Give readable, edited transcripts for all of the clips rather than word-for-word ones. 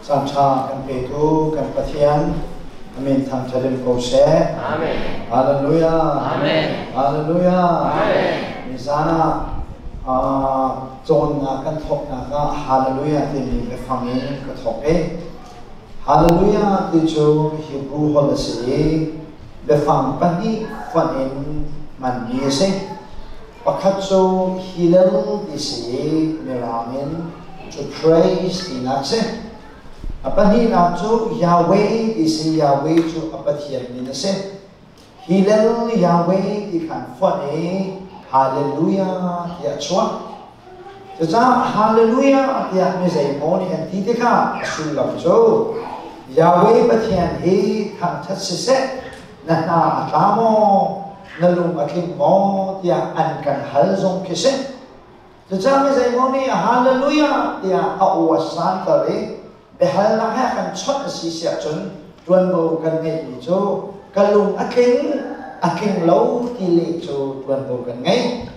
Caanṭha kan petu kan Pathian a min thangṭhat in ko seh. Amen. Hallelujah. Amen. Hallelujah. Amen. Nizan ah cawnnak kan thawknak ah Hallelujah timi biafang in ka thawk i Hallelujah ti cu Hebrew holh a si i biafang pahnih fonh in hmanmi a si. Pakhat cu Hillel ti si i Mirang in to praise tinak a si. A pahnihnak cu Yahweh ti si. Yahweh cu a Pathian min a si. Hillel Yahweh ti khan fonh i Hallelujah tiah a chuak. Cucaah Hallelujah tiah mi zeimaw nih an ti tikah a sullam cu Yahweh Pathian hi thangṭhat siseh, na hna a tla maw, na lung a tling maw tiah an kan hal zong khi si. Cucaah mi zeimaw nih Hallelujah tiah a aw a santer i biahalnak he kan chawnh a si siah cun ṭuanvo kan ngeihmi cu ka lung a tling, a tling lo ti leh cu ṭuanvo kan ngei.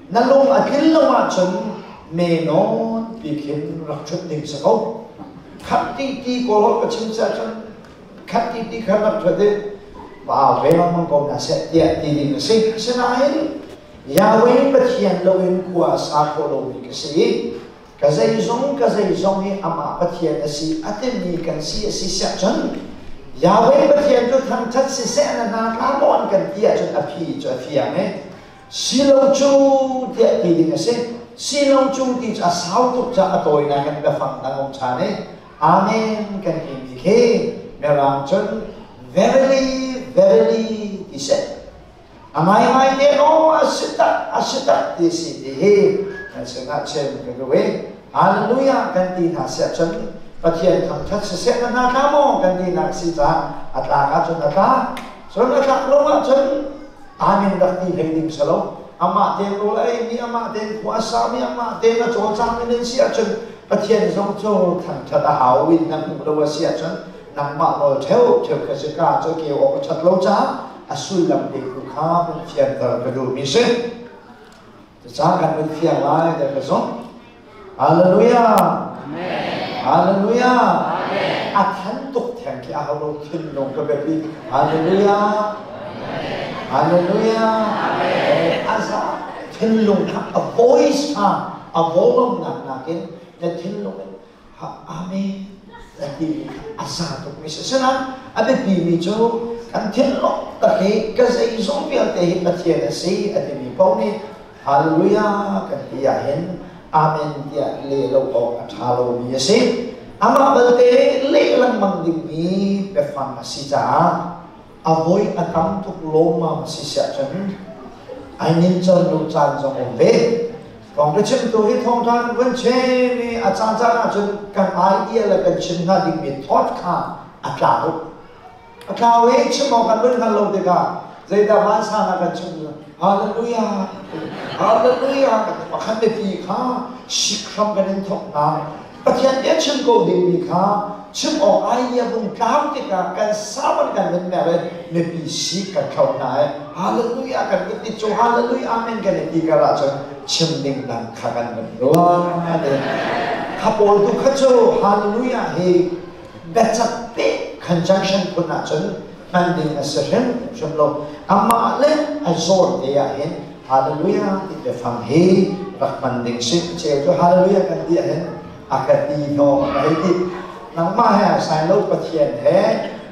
Na lung a tlin lo ahcun me nawn pi khin rak ṭhut ding si ko. Khat ti ti kawl ka chim siah cun khat ti ti khan rak ṭhut i va ve lengmang ko hna seh tiah ti ding a si. Asinain Yahweh Pathian loin khua a sa kho lomi ka si i ka zeizong hi amah Pathian a si a timi kan si a si siah cun Yahweh Pathian cu thangṭhat siseh na hna tla maw an kan ti ahcun a phi cu a fiang i silo cu tiah ti ding a si. Silo cu ti cu a sau tuk caah a tawinak in biafang dang um ṭhan i Amen kan timi khi Mirang cun verily verily ti seh. A ngaingai te aw a si tak a si tak ti si ti hi kan sinah chim ka duh i Hallelujah kan ti hna siah cun Pathian thangṭhat siseh na hna tla maw kan tinak si caah a tlak ahcun a tla cun a tlak lo ahcun Amen rak ti hlei ding si lo. Amah tein rawl a eimi, amah tein khua a sami, amah tein a cawlcangmi nan si ahcun Pathian zong cu thangṭhat a hau in na hmuh lo a si ahcun nangmah nawl ṭheu ṭheu kha si ka cu keu awk a ṭhat lo caah a sullam te tu kha vun fianter ka duhmi si. Cucaah kan vun fiang lai ti ka zumh. Hallelujah! Amen. Hallelujah! Amen. A than tuk theng khi a ho lo thinlung ka biapi. Hallelujah! Amen. Hallelujah! Amen. A za thinlung kha a voice kha a volume nak nakin na thinlung in ha amen na ti a za tuk mi si. Sinain a biapi mi cu kan thinlung tak hi ka zeizong vialte hi Pathian a si a timi paoh nih Hallelujah kan ti ahhin Amen tiah leh lo awk a ṭha lomi a si. Amah balte leh lengmang dingmi biafang a si caah a voi a tam tuk lawmmam a si siah cun ai nincan lo caan zong um ve. Thawngṭha chimtu hi thawngṭha kan vun chim i a caan caan ahcun kan idea le kan chim hnga dingmi thought kha a tlau. A tlau i chim awk kan vun hngal lo tikah zeidah vansan ah kan chim Hallelujah Hallelujah kan pakhat biapi kha sikhram kan in thawk hna. Pathian bia chim ko dingmi kha chim awk idea vung tlau tikah kan sermon kan vun mer i mipi sik kan thlauh hna i Hallelujah kan vun ti cu Hallelujah Amen kan i ti kar ahcun chim ding dang kha kan vun ruah. Kha pawl tu kha cu Hallelujah hi biacak te conjunction phun ahcun hman ding a si hrim hrim lo. Amah le a zawn te ah hin Hallelujah ti biafang hi rak hman ding si. Cheu cu Hallelujah kan ti ahhin a ka ti hnawh a hei ti. Nangmah he a sai lo Pathian he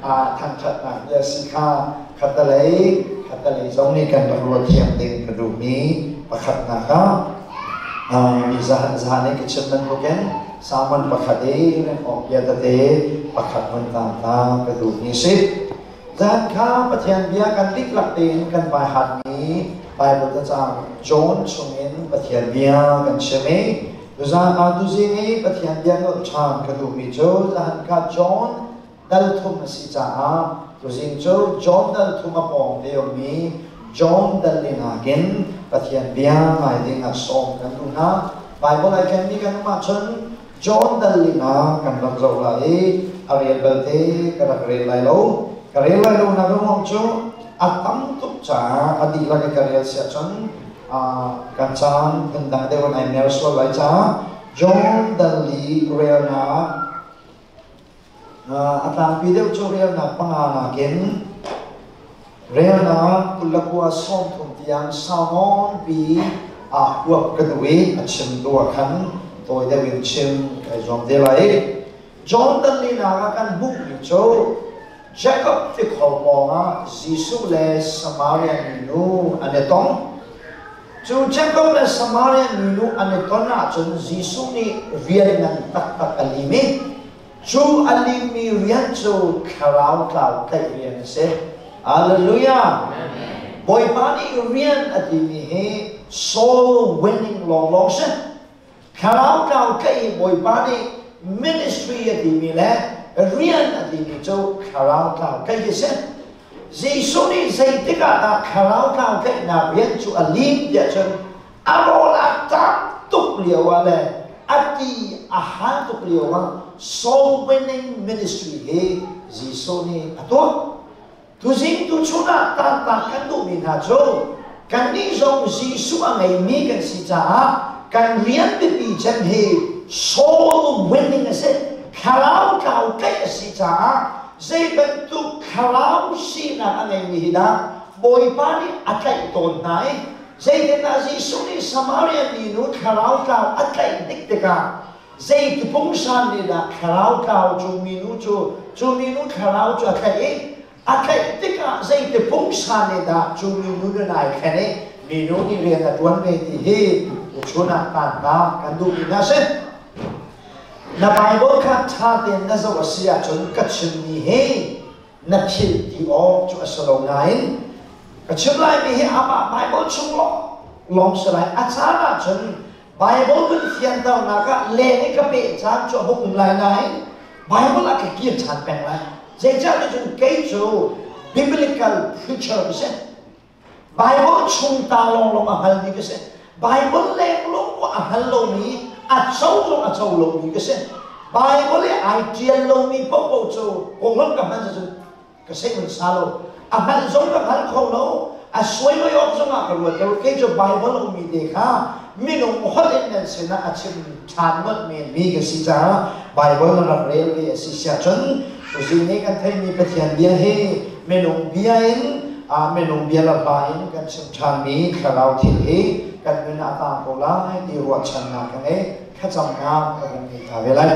a thangṭhatnak bia si kha khatalei khatalei zong nih kan rak ruah thiam ding ka duhmi pakhatnak ah mi zahan zahan i ka chim bantukin Salmon pakhat i rem awk bia tete pakhat hmun ta ta ka duhmi si. Zan kha Pathian bia kan diklak tein kan vai hatmi Bible cacang John chungin Pathian bia kan chim i tuzan ah tuzing i Pathian bia nolh ṭhan ka duhmi cu zan kha John dal thum a si caah tuzing cu John dal thum a pawng te ummi John dal li nakin Pathian bia ngai ding ah sawm kan duh hna. Bible ai kenmi kan um ahcun John dal li na kan rak zoh lai i a rel belte ka rak rel lai lo. Ka rel lai lo nak ruang cu a tam tuk caah a dihlak i ka rel si ahcun kan caan phundang deuh in ai mer sual lai caah John dal li relnak. A tlangpi deuh cu relnak panga nakin relnak 29 30 tiang sau nawnpi aa huap ka duh i a chimtu ah khan tawi deuh in chim kai zuam te lai. John tanlinak ah kan hmuhmi cu Jacob tikhor pawngah Jesuh le Samaria minu an i tong. Cu Jacob le Samaria minu an i ton ahcun Jesuh nih rian ngan taktak a lim i cu a limmi rian cu thlarau tlau tlaih rian a si. Hallelujah! Bawipa nih rian a timi hi soul winning lawnglawng si. Thlarau tlau tlaih i Bawipa nih ministry a timi le rian a timi cu thlarau tlau tlaih a si. Jesuh nih zeitik ah dah thlarau tlau tlaihnak rian cu a lim tiah cun a rawl a ṭam tuk lio ah le a ti a hal tuk lio ah soul winning ministry hi Jesuh nih a tuah. Tuzing tuchun ah tantak kan duhmi hna cu kannih zong Jesuh a ngeimi kan si caah kan rian biapi cem hi soul winning a si. Thlarau tlau tlaih a si caah zei bantuk thlarau sinak a ngeimi hi dah Bawipa nih a tlaih tawn hna i Zeitindah Jesuh nih Samaria minu thlarau tlau a tlaih hnik tikah zei ti pungsan nih dah thlarau tlau cu minu cu cu minu thlarau cu a tlaih i a tlaih tikah zei ti pungsan nih dah cu minu nun ai thlen i minu nih rian a ṭuan ve ti hi tuchun ah tantak kan duhmi hna si. Na Bible kha ṭha tein na zoh a si ahcun ka chimmi hi na philh ti awk cu a si lo nain ka chim laimi hi amah Bible chung lawng si lai. A caan ahcun Bible vun fianternak ah leng i ka peh caan cu a hung um lai nain Bible ah ka kir ṭhan peng lai. Zeicahtiah cun kei cu biblical preacher ka si. Bible chung ta lawnglawng a hngalmi ka si. Bible leng lawng a hngal lomi, a co zong a co lomi ka si. Bible i ai ṭial lomi paohpaoh cu kawlholh ka hman cun ka seh sa lo. A hngalh zong ka hngal kho lo. A suai oi awk zong ah ka ruat lo. Kei cu Bible a ummi te kha minung holh in nan sinah a chim ṭhan ngawt menmi ka si caah Bible na rak rel ve a si siah cun tuzing nih kan theihmi Pathian bia hi minung bia in minung bia le hla in kan chim ṭhanmi thlarau thil hi kan nun ah a tang ko lai ti ruahchannak ka ngei. Thlacamnak ka kan ngei ta ve lai.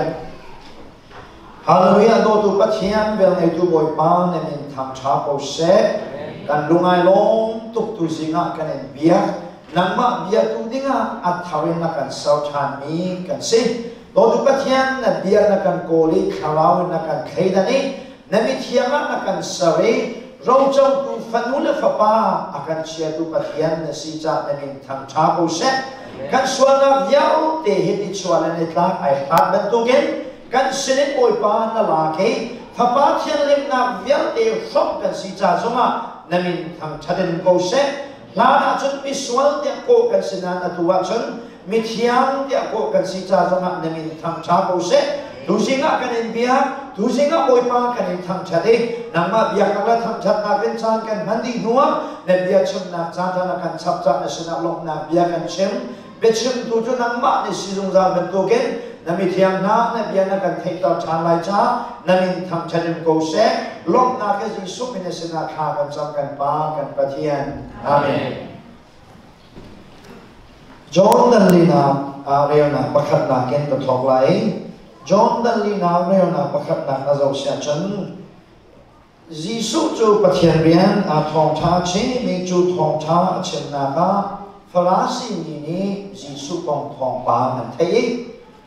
Hallelujah. Dawtu Pathian, velngeitu Bawipa, na min thangṭha ko seh. Kan lungai lawm tuk tu zingah kan in biak. Nangmah biatu dingah a thar in na kan ser ṭhanmi kan si. Dawtu Pathian, na bia na kan kawl i thlarau in na kan thleidan i na mithiang ah na kan ser i rocotu fanu le fapa a kan chiatu Pathian na si cah na min thangṭha ko seh. Kan sualnak vialte hi nichuah le nitlak ai hlat bantukin kan sinin Bawipa na lak i Fapa thianghlimnak vialte hrawmh kan si ca zongah na min thangṭhat in ko seh. Hlan ahcun misual tiah kawh kan si nain atu ahcun mithiang tiah kawh kan si ca zongah na min thangṭha ko seh. Tuzing ah kan in biak, tuzing ah Bawipa kan in thangṭhat i nangmah biaknak le thangṭhatnak in caan kan hman dih hnuah na bia chimnak caan na kan chap cah na sinah lawmhnak bia kan chim. Biachimtu cu nangmah nih si zungzal bantukin na mithiang hna na bia na kan theihter ṭhan lai caah na min thangṭhat in ko seh. Lawmhnak he Jesuh min na sinah thla kan cam kan Pa kan Pathian. Amen. John dan linak relnak pakhatnak in ka thawk lai. John dan linak relnak pakhatnak na zoh siah cun Jesuh cu Pathian rian aa thawngṭha a chimmi cu thawngṭha a chimnak ah Farasi mi nih Jesuh kong thawngpang an theih i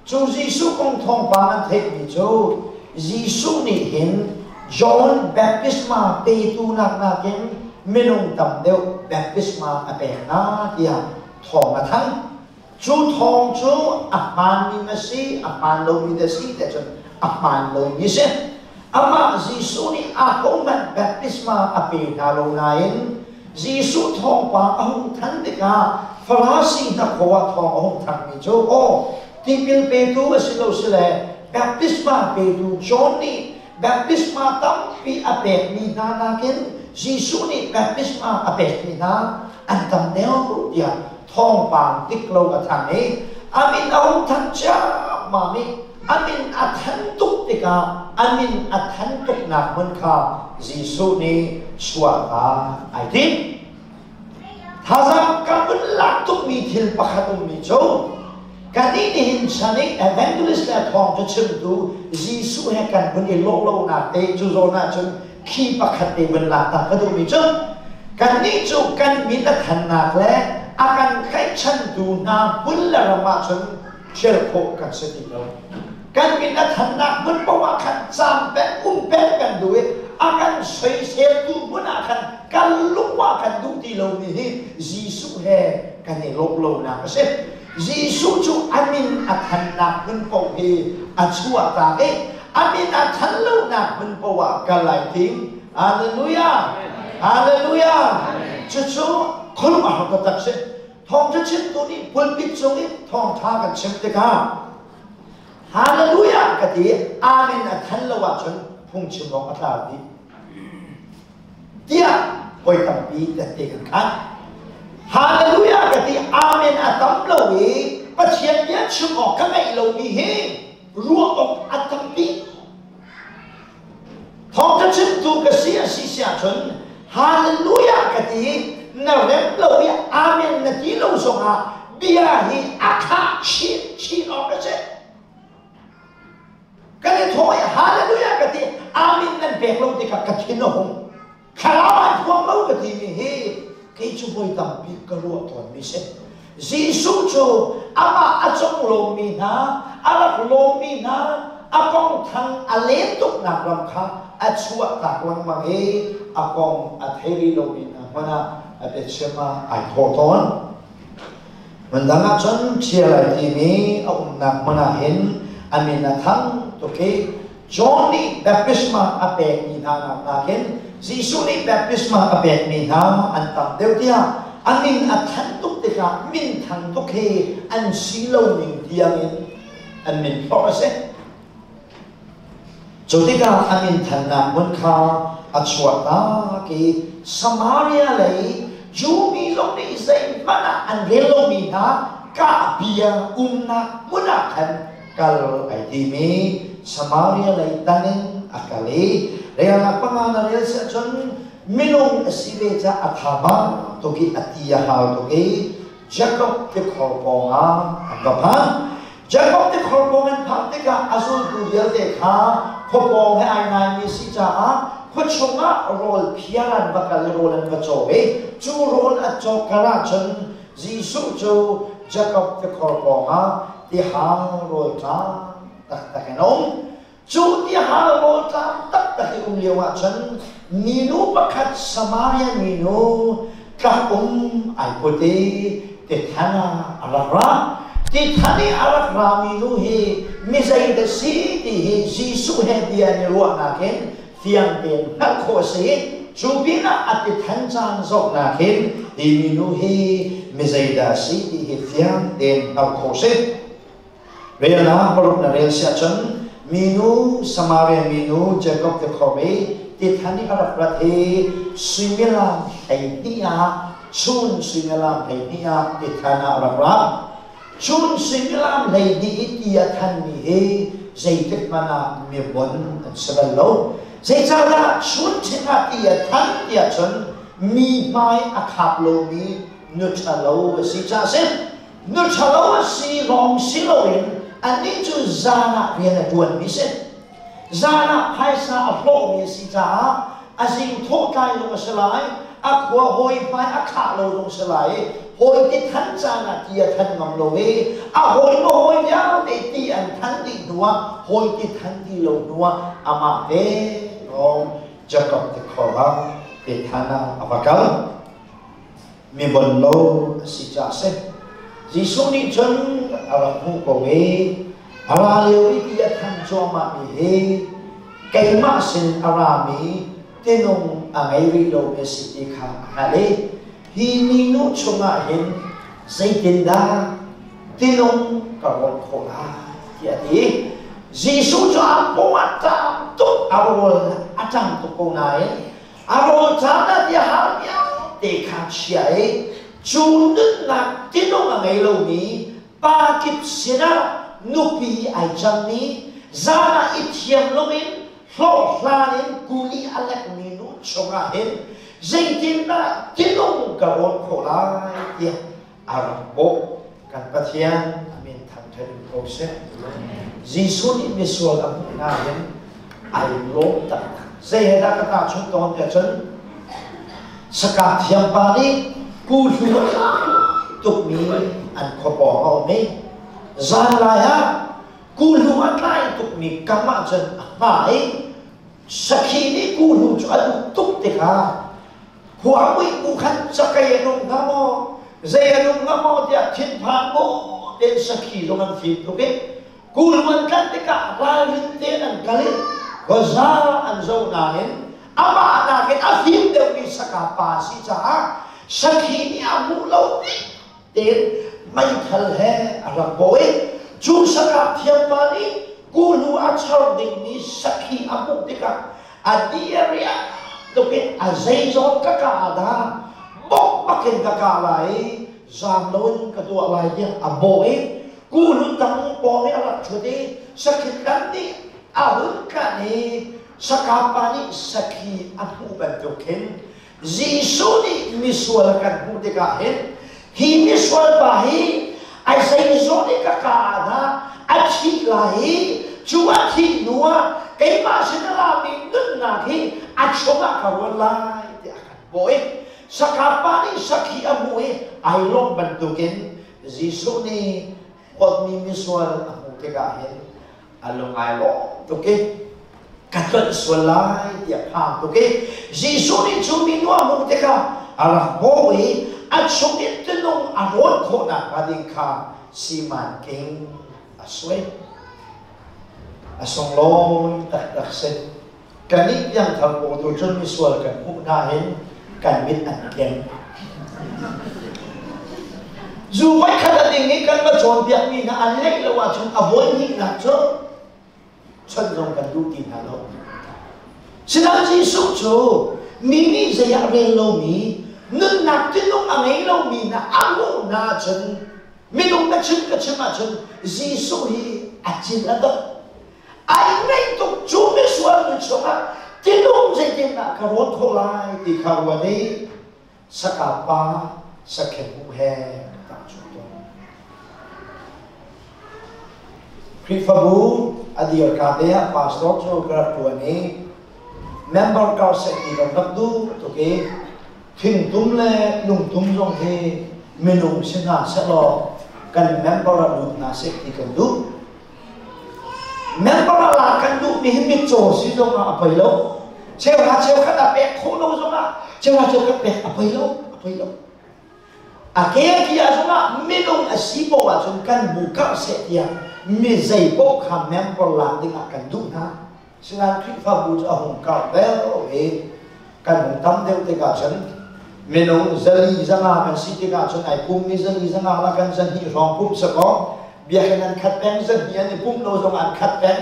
cu Jesuh kong thawngpang an theihmi cu Jesuh nih hin John baptisma petu nak nakin minung tam deuh baptisma a pek hna tiah thawng a thanh. Cu thawng cu a hmaanmi a si, a hmaan lomi dah si tiah cun a hmaan lomi si. Amah Jesuh nih a hohmanh baptisma a pe hna lo nain Jesuh thawngpang a hung than tikah Farasi hnakhaw ah thawng a hung thangmi cu aw tipil petu a si lo si le baptisma petu John nih baptisma tampi a pekmi hna nakin Jesuh nih baptisma a pekmi hna an tam deuh tiah thawngpang dik lo a thang i a min a hung than ciammam i a min a than tuk tikah. tikah a min a than tuknak hmun kha Jesuh nih chuahtak ai tim. Thazaang ka vun lak tukmi thil pakhat ummi cu kannih nihin chan i evangelist le thawngṭha chimtu Jesuh he kan vun i lawh lonak te cu zawn ahcun khi pakhat te vun lak ta ka duhmi cu kannih cu kan min a thannak le a kan tlaihchantu hna hmun le ram ahcun ṭhial khawh kan si ti lo. Kan min a thannak hmun paoh ah khan caam peng um peng kan duh i a kan soiseltu hmun ah khan kan lung ah kan duh ti lomi hi Jesuh he kan i lawm lonak a si. Jesuh cu a min a thannak hmun paoh hi a chuahtak i a min a than lonak hmun paoh ah kal ai tim. Hallelujah! Hallelujah! Cucu khuaruahhar taktak si. Thawngṭha chimtu nih pulpit cung i thawngṭha kan chim tikah Hallelujah ka ti amen a than lo ahcun phungchim awk a tlau dih tiah voi tampi tette kan khan. Hallelujah ka ti amen a tam lo i Pathian bia chim awk ka ngeih lomi hi ruah awk a tam dih. Thawngṭha chimtu ka si a si si ahcun Hallelujah ka ti na rem lo i Amen na ti lo zongah bia hi a khah chin chin awk a si. Kan i thawh i Hallelujah ka ti Amen nan pek lo tikah ka thin a hung. Thlarau ai phuang lo ka timi hi kei cu voi tampi ka ruah tawnmi si. Jesuh cu amah a conglawmmi hna, a rak lawmmi hna, a kong thang a len tuknak ram kha a chuahtak lengmang i a kong a thei rih lomi hna hmanh ah a biachim ah ai thawh tawn. Hmundang ah cun ṭhial ai timi a umnak hmun ah hin a min a thang tuk i John nih baptisma a pekmi hna nak nakin Jesuh nih baptisma a pekmi hna an tam deuh tiah a min a than tuk tikah min thang tuk hi an si lo ning tiangin an min hlorh a si. Cu tikah a min thannak hmun kha a chuahtak i Samaria lei Jew mi zong nih zeihmanh ah an rel lomi hna kah bia umnak hmun ah khan kal ai tim i Samaria lei tan in a kal i relnak panga na rel si ahcun minung a si ve caah a tha tuk i a ti a hau tuk i Jakob tikhor pawng ah an va phan. Jakob tikhor pawng an phak tikah a zultu vialte kha khua pawng he ai naimi si caah khua chungah rawl phiar an va kal i rawl an va caw i cu rawl a cawk kar ahcun Jesuh cu Jakob tikhor pawngah tihal rawlṭam taktak in a um. Cu tihal rawlṭam taktak i um lio ahcun minu pakhat Samaria minu tlak um ai put i tithan ah a rak ra. Tithan i a rak rami nu hi mi zei dah si ti hi Jesuh he bia an i ruahnak in fiang tein hngalh khawh a si. Cu pinah a tithan caan zohnak hin hi minu hi mi zeidah a si ti hi fiang tein hngalh khawh a si. Relnak paruk na rel si ahcun minu Samaria minu Jacob tikhor i tithan i a rak rat hi suimilam 12 ah chun suimilam 12 ah tithan ah a rak ra. Chun suimilam 12 i ti a thanmi hi zeitik hmanh ah mi bon an si bal lo. Zeicahdah chun ṭhing ah ti a than tiah cun mi hmai a khap lomi nu ṭhalo a si caah a si. Nu ṭhalo a si lawng si loin annih cu zan ah rian a ṭuanmi si. Zan ah phaisa a hlawhmi a si caah a zing thawhtlai zong a si lai, a khua hawi hmai a khah lo zong si lai i hawi ti than caan ah ti a than ngam lo i a hawi maw hawi vialte ti an than dih hnuah hawi ti than ti lo hnuah amah te lawng Jacob tikhor ah ti than ah a va kal. Mi bon lo a si caah a si. Jesuh nih cun a rak hmuh ko i a ra lio i ti a than cuahmahmi hi keimah sin a rami tinung a ngei rih lomi a si ti kha a hngalh i hi minu chungah hin zeitindah tinung ka rawn khawh lai tiah a ti. Jesuh cu a paw a ṭam tuk, a rawl a ṭam tuk ko nain a rawl caan ah ti a har vialte kha chia i cu nunnak tinung a ngei lomi pa kip sinah nupi ai cangmi. Zan ah i thiam loin hlawhhlan in kuli a lekmi nu chungah hin zeitindah tilung ka rawn khawh lai tiah a rak bawh. Kan Pathian a min thangṭhat in ko seh. Jesuh nih misual a hmuh hna hin ai lawm taktak. Zei he dah ka tahchunh tawn tiah cun sakah thiampa nih kuhlu a tukmi an khua pawng a um i zanlai ah kuhlu a tlai tukmi kam ahcun a hma i sakhi nih kuhlu cu a duh tuk tikah khua muih bu khan cakei an um hnga maw zei an um hnga maw tiah thinphan bu tein sakhi zong an fim tuk i kuhlu an tlanh tikah ralrin tein an kal i khuaza an zoh nain amah nakin a fim deuhmi saka pa si caah sakhi nih a hmuh lo tik tein meithal he a rak bawh i cu sakah thiampa nih kuhlu a char dingmi sakhi a hmuh tikah a diariah tuk in a zeizong ka kah dah bok bakin ka kah lai i zaam loin ka tuah lai tiah a bawh i kuhlu tang pawng i a rak ṭhut i sakhi tlam nih a hun tlanh i sakapa nih sakhi a hmuh bantuk khin Jesuh nih misual kan hmuh tikah hin hi misual pa hi a zeizong i ka ka ah dah a thih lai i cu a thih hnu ah keimah sin a rami nunnak hi a chungah ka ruan lai tiah a kan bawh i sakapa nih sakhi a hmuh i ai lawmh bantukin Jesuh nih huatmi misual a hmuh tikah hin a lung ai lawm tuk i ka tlonh sual lai tiah phang tuk i Jesuh nih cu minu a hmuh tikah a rak bawh i a chung in tinung a rawn khawhnak hnga ding kha siman king a suai. A sunglawi taktak si. Kannih piangthar pawl tu cun misual kan hmuh hna hin kan mit an tleng. Zu voikhat a ding i kan va cawnpiakmi hna an ngeih lo ahcun a voi hnihnak cu chawnh zong kan duh ti hna lo. Sinain Jesuh cu mi nih zei ah rel lomi, nunnak tinung a ngei lomi hna a hmuh hna ahcun minung na chim ka chim ahcun Jesuh hi a cil a dot. Ai ngaih tuk cu misual nu chungah tinung zeitindah ka rawn khawh lai ti kha ruat i saka pa sakhen hmuh he ka tahchunh tawn. Khrihfabu a dir ka te ah pastor cu ka rak ṭuan i member kar seh ti kan rak duh tuk i thingtum le lungtum zong hi minung si hna sehlaw kan member ah lut hna seh ti kan duh. Member ah lak kan duhmi hi mitcaw si zongah a poi lo. Cheuhra cheukhat a pek khawh lo zongah cheuhra cheukhat pek a poi lo, a poi lo. A ke a zongah minung a si poah ahcun kan bu karh seh tiah mi zei paoh kha member lak dingah kan duh hna. Sinain Khrihfabu cu a hung karh deuh i kan hung tam deuh tikah cun minung 400 500 kan si tikah cun ai pummi 400 500 la kan 200 hrawng pumh sakaw biakinn an khat peng 200 an i pumh lo zong an khat peng.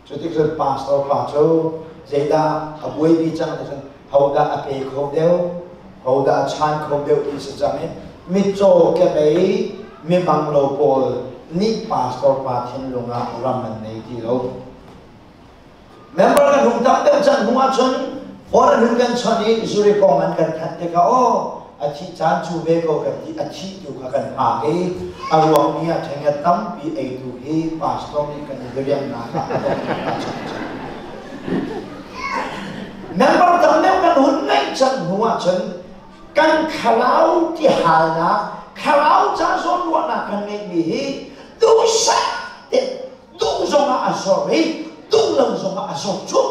Cu tik cun pastor pa cu zeidah a buaipi cang ti cun hodah a pe kho deuh hodah a chan kho deuh ti si cang i mitcaw kebei mimang lo pawl nih pastor pa thinlung ah ram an nei ti lo. Member kan hung tam deuh cang hnu ahcun phone an hun kan chawnh i zuri kong an kan thanh tikah aw a thih caan cu ve ko kan ti a thih tu kha kan hngak i a ruakmi ah ṭhenget tampi eitu hi pastor nih kan i diriamnak ah a dong a cang cang. Member tam deuh kan hun ngeih cang hnu ahcun kan thlarau ti halnak thlarau ca zawnruahnak kan ngeihmi hi duhsah te duh zongah a zor i duh lo zongah a zor cu.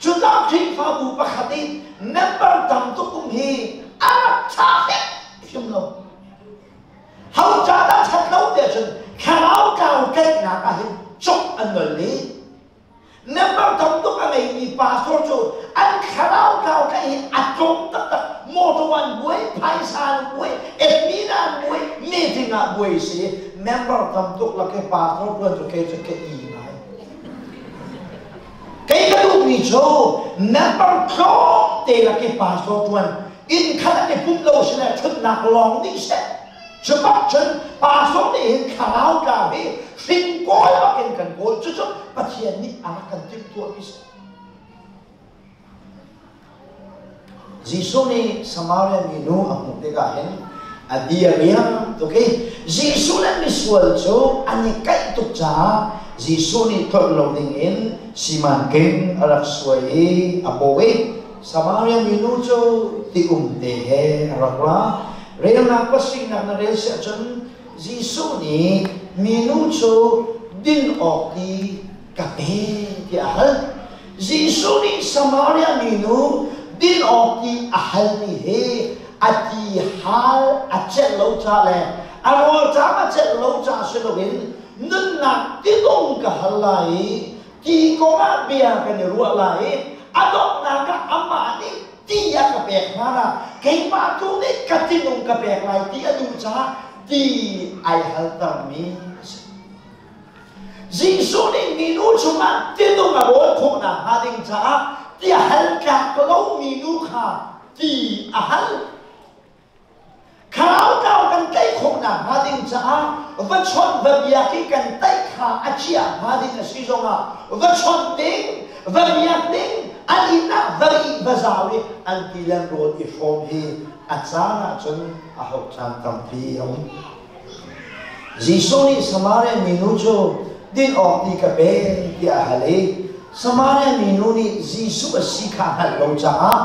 Cucaah Khrihfabu pakhat i member tam tuk um hi a rak ṭha hrimhrim lo. Ho ca dah ṭhat lo tiah cun thlarau tlau tlaihnak ah hin cuk an nol i member tam tuk a ngeimi pastor cu an thlarau tlau tlaih hi a tlawm taktak. Motor an buai, phaisa an buai, admin an buai, meeting ah buai si. Member tam tuk lak i pastor tuan cu kei cu ka i ngai. Kei ka duhmi cu member tlawmte lak i pastor tuan inn khat an i pumh lo si le ṭhutnak lawng nih seh. Cu bak cun pastor nih hin thlarau tlau hi hring kawl bak in kan kawl. Cu Pathian nih a rak kan timhtuahmi si. Jesuh nih Samaria minu a hmuh tikah hin a bia riang tuk i Jesuh le misual cu an i kaih tuk caah Jesuh nih tlolh lo dingin simanking a rak suai i a paw i Samaria minu cu ti-um te he a rak ra. Relnak pasarihnak na rel si ahcun Jesuh nih minu cu din awk ti ka pe tiah a hal. Jesuh nih Samaria minu din awk ti a halmi hi a ti hal a celh lo ca le a rawlṭam a celh lo ca si loin nunnak tidung ka hal lai i ti kongah bia kan i ruah lai i a donghnak ah amah nih ti a ka pek hna na keimah tu nih ka tinung ka pek lai ti a duh caah ti ai haltermi a si. Jesuh nih minu chungah tinung a rawl khawh nakhnga ding caah ti a hal tlak lo minu kha ti a hal. Thlarau tlau kan tlaih khawh nakhnga ding caah va chawnh va biak i kan taih kha a chia hnga ding a si zongah va chawnh ding, va biak ding, an inn ah va ih va zau i an ti le an rawl i hrawm hi a caan ahcun a hauh caan tampi a um. Jesuh nih Samaria minu cu din awk ti ka pe tiah a hal i Samaria minu nih Jesuh a si kha a hngalh lo caah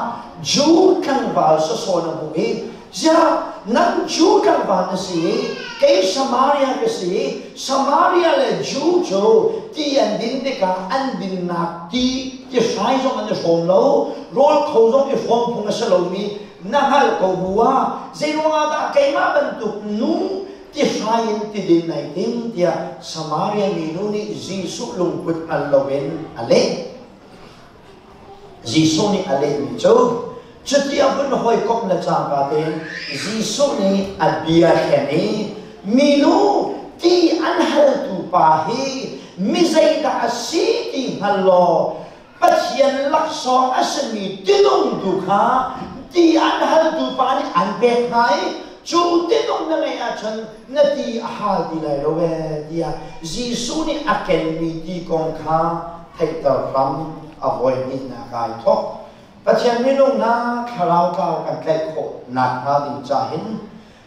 Jew tlangval sawsawn a hmuh i ziah nang Jew tlangval na si i kei Samaria ka si i Samaria le Jew cu ti an din tikah an dinnak ti ti hrai zong an i hrawm lo rawl kho zong i hrawm phung a si lomi na hngalh ko bu ah zeiruangah dah keimah bantuk nu tihrai in tidin nai tim tiah Samaria minu nih Jesuh lungput hngal loin a leh. Jesuh nih a lehmi cu cuti a hun hawikomh le cangka tein Jesuh nih a bia thlen i minu ti an haltu pa hi mi zeidah a si ti hngal law Pathian laksawng a simi tinung tu kha ti an haltu pa nih an pek hna i cu tinung na ngeih ahcun na ti a hal ti lai lo ee tiah Jesuh nih a kenmi ti kong kha theihter hram a voi hnihnak ai thawk. Pathian minung hna thlarau tlau kan tlaih khawh nakhnga ding ca hin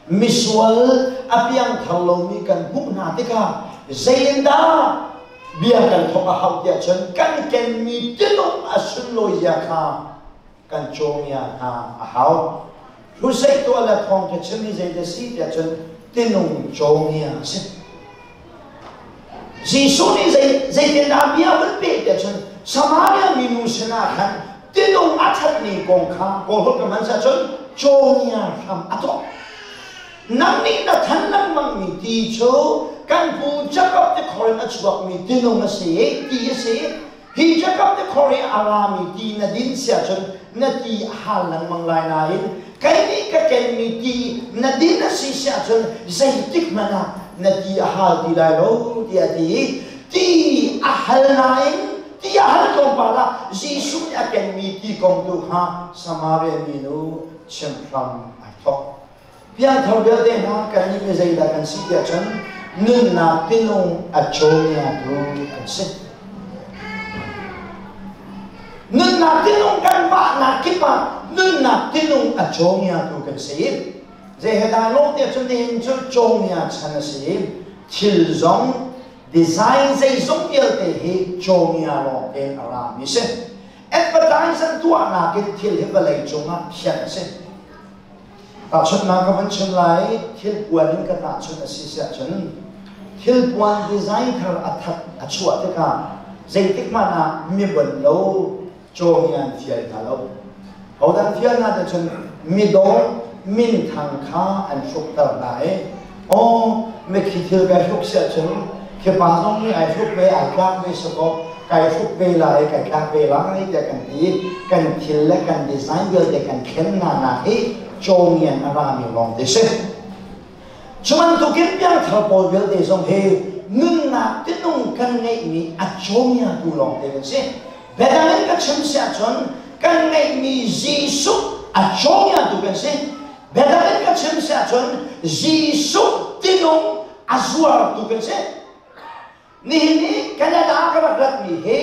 misual a piangthar lomi kan hmuh hna tikah zeiindah bia kan thawk a hauh tiah cun kan kenmi tinung a sunlawi zia kha kan cawmia hna a hau. Crusade tuah le thawngtha chim hi zei da si tiah cun tinung cawmia a si. Jesuh nih zeitindah bia a vun peh tiah cun Samaria minu sinah khan tinung a ṭhatmi kong kha Kawlholh ka hman cun cawnia hram a tuah. Nang nih na than lengmangmi ti cu kan pu Jakob tikhor in a chuakmi tinung a si i ti a si. Hi Jakob tikhor i a rami ti na din sia cun na ti a hal lengmang lai nain kei nih ka kenmi ti na din a si siah cun zeitik hmanh ah na ti a hal ti lai lo tiah a ti i ti a hal nain ti a hal tlawmpal ah Jesuh nih a kenmi ti kong tu kha Samaria minu chimhram ai thawk. Piangthar vialte hna kan nih mi zeidah kan si tiah cun nunnak tinung a cawmiatu kan si. Nunnak tinung kan vahnak kip ah nunnak tinung a cawmiatu kan si. Zei he dah lawh tiah cun nihin cu cawmia chan a si. Thil zong design zeizong vialte hi cawmia lawng tein a rami si. Advertise an tuahnak in thil hi vawlei cungah thian a si. Tahchunhnak ka van chim lai, thilpuan in ka tahchunh a si siah cun thilpuan design thar a that a chuah tikah zeitik hmanh ah mi bon lo cawmi an fial hna lo. Hodah fial hna te cun midawh minthang kha an hrukter hna i aw mikhi thil kai hruk siah cun khi pa zong nih ai hruk ve ai tlak ve sakaw kai hruk ve lai kai tlak ve lai tiah kan ti kan thil le kan design vialte kan thlen hna nak hi cawmian a rami lawng te si cu bantukin piangthar pawl vialte zong hi nunnak tinung kan ngeihmi a cawmia tu lawng te kan si biadang in ka chim siah cun kan ngeihmi Jesuh a cawmia tu kan si Biadang in ka chim si ahcun Jesuh tinung a zuartu kan si. Nihin i Canada ka rak ratmi hi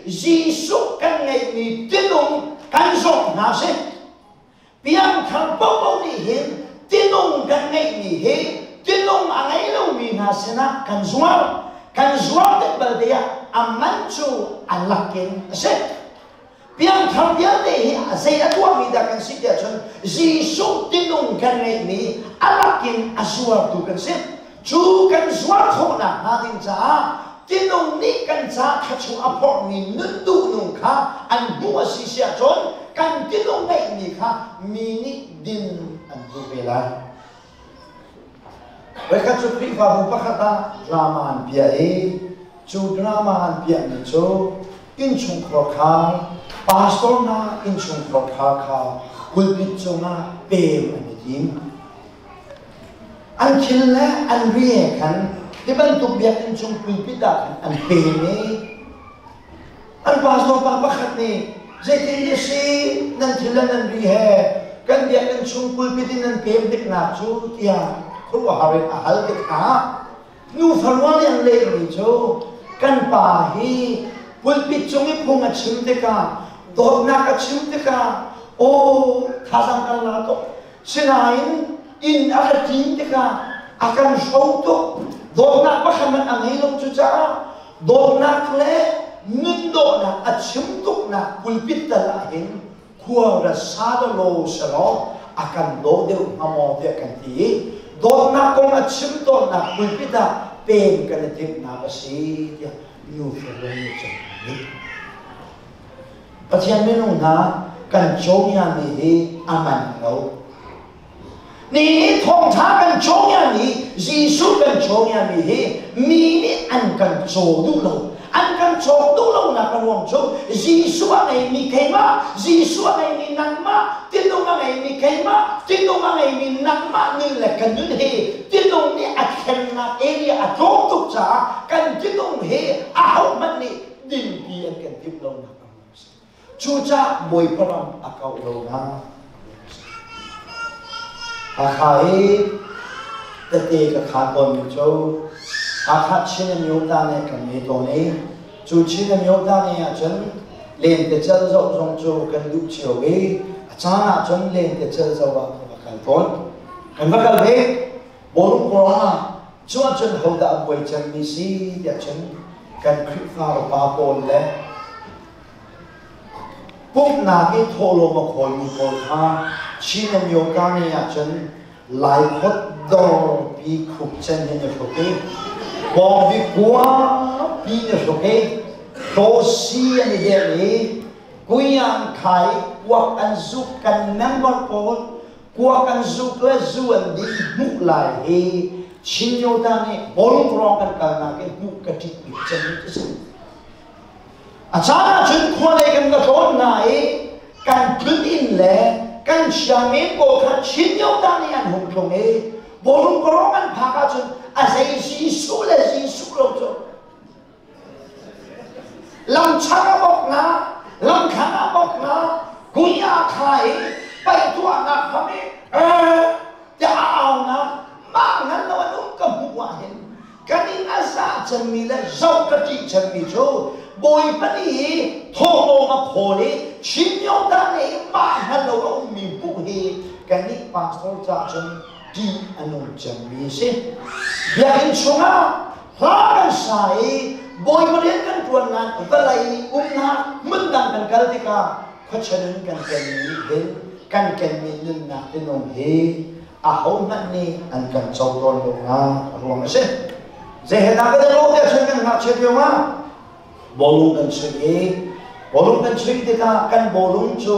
Jesuh kan ngeihmi tinung kan zawh hna si. Piangthar paohpaoh nih hin tinung kan ngeihmi hi tinung a ngei lomi hna sinah kan zuar. Kan zuar tik balte ah a man cu a lakin a si. Piangthar vialte hi zei a tuahmi dah kan si tiah cun Jesuh tinung kan ngeihmi a lakin a zuartu kan si. Cu kan zuar khawhnak hnga ding caah tinung nih kan ca thluachuah a phorhmi nun duhnung kha an hmuh a si si ahcun kan tinung ngeihmi kha mi nih din an duh ve lai. Voikhat cu Khrihfabu pakhat ah drama an piah i cu drama an piahmi cu innchungkhar kha pastor hna innchungkhar kha kha pulpit cungah pem an i tim. An thil le an ri he khan hi bantuk biakinn chung pulpit ah khan an pem i an pastor pa pakhat nih zeitin a si nan thil le nan ri he kan biakinn chung pulpit in nan pem tiknak cu tiah khuaruahhar in a hal tikah Nufa rual i an lehmi cu kan pa hi pulpit cung i phung a chim tikah dawtnak a chim tikah aw thazaang kan la tuk sinain inn a ka ṭin tikah a kan hro tuk dawtnak pakhat hmanh a ngei lo cucaah dawtnak le nun dawhnak a chim tuknak pulpit tal ah hin khua ra sa da law selaw a kan daw deuh hnga maw tiah kan ti i dawtnak kong a chim tawnnak pulpit ah pem kan i timhnak a si tiah nu fero nih cun nih Pathian minung hna kan cawngiami hi a man lo. Ni nih thawngṭha kan cawngiami, Jesuh kan cawngiami hi mi nih an kan caw duh lo. An kan cawk duh lonak a ruang cu Jesuh a ngeimi keimah, Jesuh a ngeimi nangmah, tinung a ngeimi keimah, tinung a ngeimi nangmah nun le kan nun hi tinung nih a thlennak area a tlawm tuk caah kan tinung hi ahohmanh nih dinpi an kan timh lonak a ruang a si. Cucaah Bawipa ram a kauh lonak Hakha i tete ka khaan tawnmi cu Hakha Chin Amyota nih kan ngei tawn i cu Chin Amyota nih ahcun lentecelh zoh zong cu kan duh cio i a caan ahcun lentecelh zoh ah kan va kal tawn. Kan va kal ve. Bawlung ah cu ahcun hodah a buai cemmi si tiah cun kan Khrihfa upa pawl le Pumhnak i thawhlawm a khawlmi pawl kha Chin Amyota ni ahcun Laikhawt dawrpi khupcen in i hruk i bawngbi kuapi in i hruk i tawsi an i deh i kuiang khai kuak an zuk kan member pawl kuak an zuk le zu an din hmuh lai hi Chin Yota nih bawlung kan kalnak i hmuh ka ṭih bik cem cu si. A caan ahcun khualei kan va tlawn hna i kan tlun inn le kan sianginn pawl kha Chin Yota nih an hung tlung i bawlung kawrong an phak ahcun a zei Jesuh le Jesuh lo cu lamchak a bok na lamthlang a bok na kui a kha i paih tuahnak ham i tiah a au na mah ngan lo an um ka hmuh ah hin kan in a za cemmi le zoh ka ṭih cemmi cu Bawipa nih hi thawhlawm a khawl i Chin Myoda nih mah hngal lo a ummi hmuh hi kannih pastor ca cun ṭih a nung cemmi a si. Biakinn chungah hla kan sa i Bawipa rian kan ṭuan nain vawlei umnak hmun dang kan kal tikah khuachan in kan kenmi hin kan kenmi nunnak tinung hi ahohmanh nih an kan co tawn lo nak a ruang a si. Zei he dah kan i lawh tiah cun kan ngakchiat lio ah bawlung kan chuih i bawlung kan chuih tikah kan bawlung cu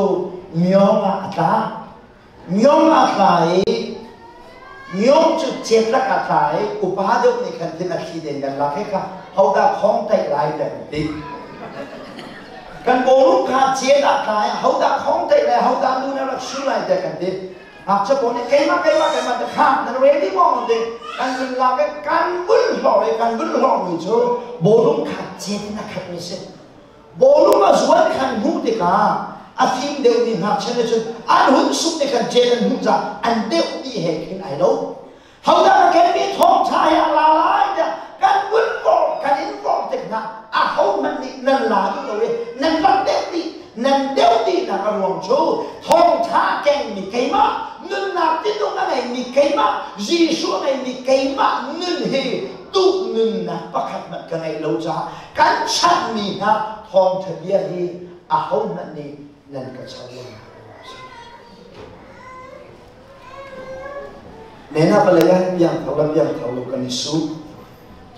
myong ah a tla. Myong ah a tla i myong cu cetlak ah tla i upa deuh nih khan thin a thli den kan lak he kha hodah khong taih lai tiah kan ti. Kan bawlung kha cet ah tla i hodah khong taih lai hodah nu na rak su lai tiah kan ti. Ngakchia pawl nih keimah keimah keimah te kha nan ready maw ti kan vun lak i kan vun hlawr i kan vun hlawrmi cu bawlung kha cet in a khatmi si. Bawlung a zuan khan hmuh tikah a fim deuhmi ngakchia nih cun an hun suk te khan cet an hmuh caah an deuh ti he khin ai lo. Hodah ka kenmi thawngṭha hi a la lai tiah kan vun vawr kan in vawr. kha ahohmanh nih nan la duh lo i nan rak deuh dih. Nan deuh dihnak a ruang cu thawngṭha kengmi keimah, nunnak tinung a ngeimi keimah, Jesuh a ngeimi keimah nun hi duh nunnak pakhat hmanh ka ngeih lo caah kan chanhmi hna thawngṭha bia hi ahohmanh nih nan ka cho lo. Nena palei ah piangthar le piangthar lo kan i su.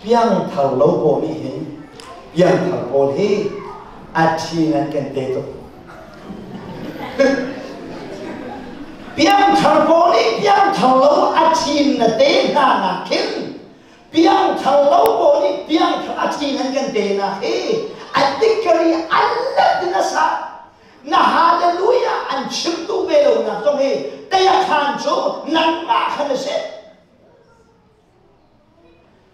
Piangthar lo pawl nih hin piangthar pawl hi a ṭhi nan kan te tuk. Piangthar pawl nih piangthar lo a ṭhin na te hna nak khin piangthar lo pawl nih piangthar a ṭhi nan kan te nak hi a tikari an let in a sa. Na hallelujah an chim duh ve lo nak zong hi tayakhan cu nangmah khan a si.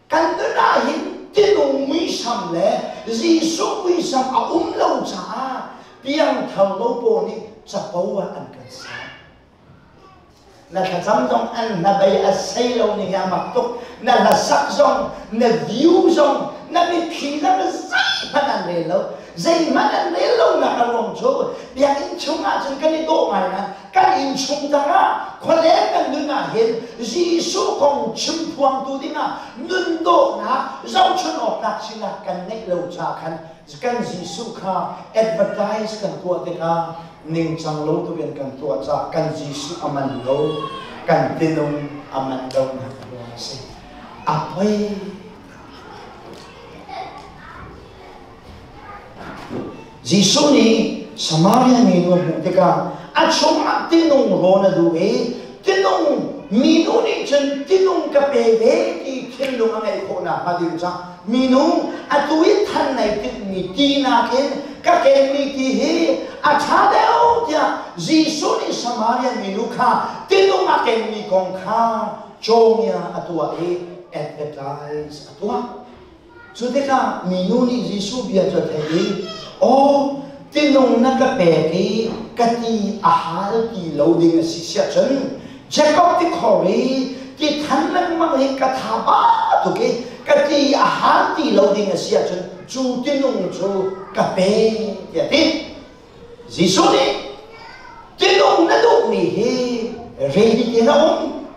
Kan nun ah hin tinung muisam le Jesuh muisam a um lo caah piangthar lo pawl nih capo ah an kan ser. Na thlacam zong an hnabei a sei lo ning hi a mak tuk. Na hlasak zong, na view zong, na mitthli zong zeihmanh an rel lo. Zeihmanh an rel lonak a ruang cu biakinn chungah cun kan i dawh ngai nain kan inn chung tangah khualeng kan nun ah hin Jesuh kong chim phuangtu dingah nun dawhnak zohchun awktlak sinak kan ngeih lo caah khan kan Jesuh kha advertise kan tuah tikah ningcang lo tukin kan tuah caah kan Jesuh a man lo, kan tinung a man lo nak ruang a si. A poi. Jesuh nih Samaria minu a hmuh tikah a chungah tinung rawn a duh i tinung minu nih cun tinung ka pe ve ti thinlung a ngeih khawh nakhnga ding caah minu atu i than nai tinhmi ti nakin ka kenmi ti hi a ṭha deuh tiah Jesuh nih Samaria minu kha tinung a kenmi kong kha cawmia a tuah i advertise a tuah. Cu tikah minu nih Jesuh bia cu a theih i, Aw, tinung na ka pek i ka ti a hal ti lo ding a si siah cun Jakob tikhor i ti than lengmang hi ka tha ba tuk i ka ti a hal ti lo ding a si ahcun cu tinung cu ka pe tiah a ti. Jesuh nih tinung na duhmi hi ready te na um.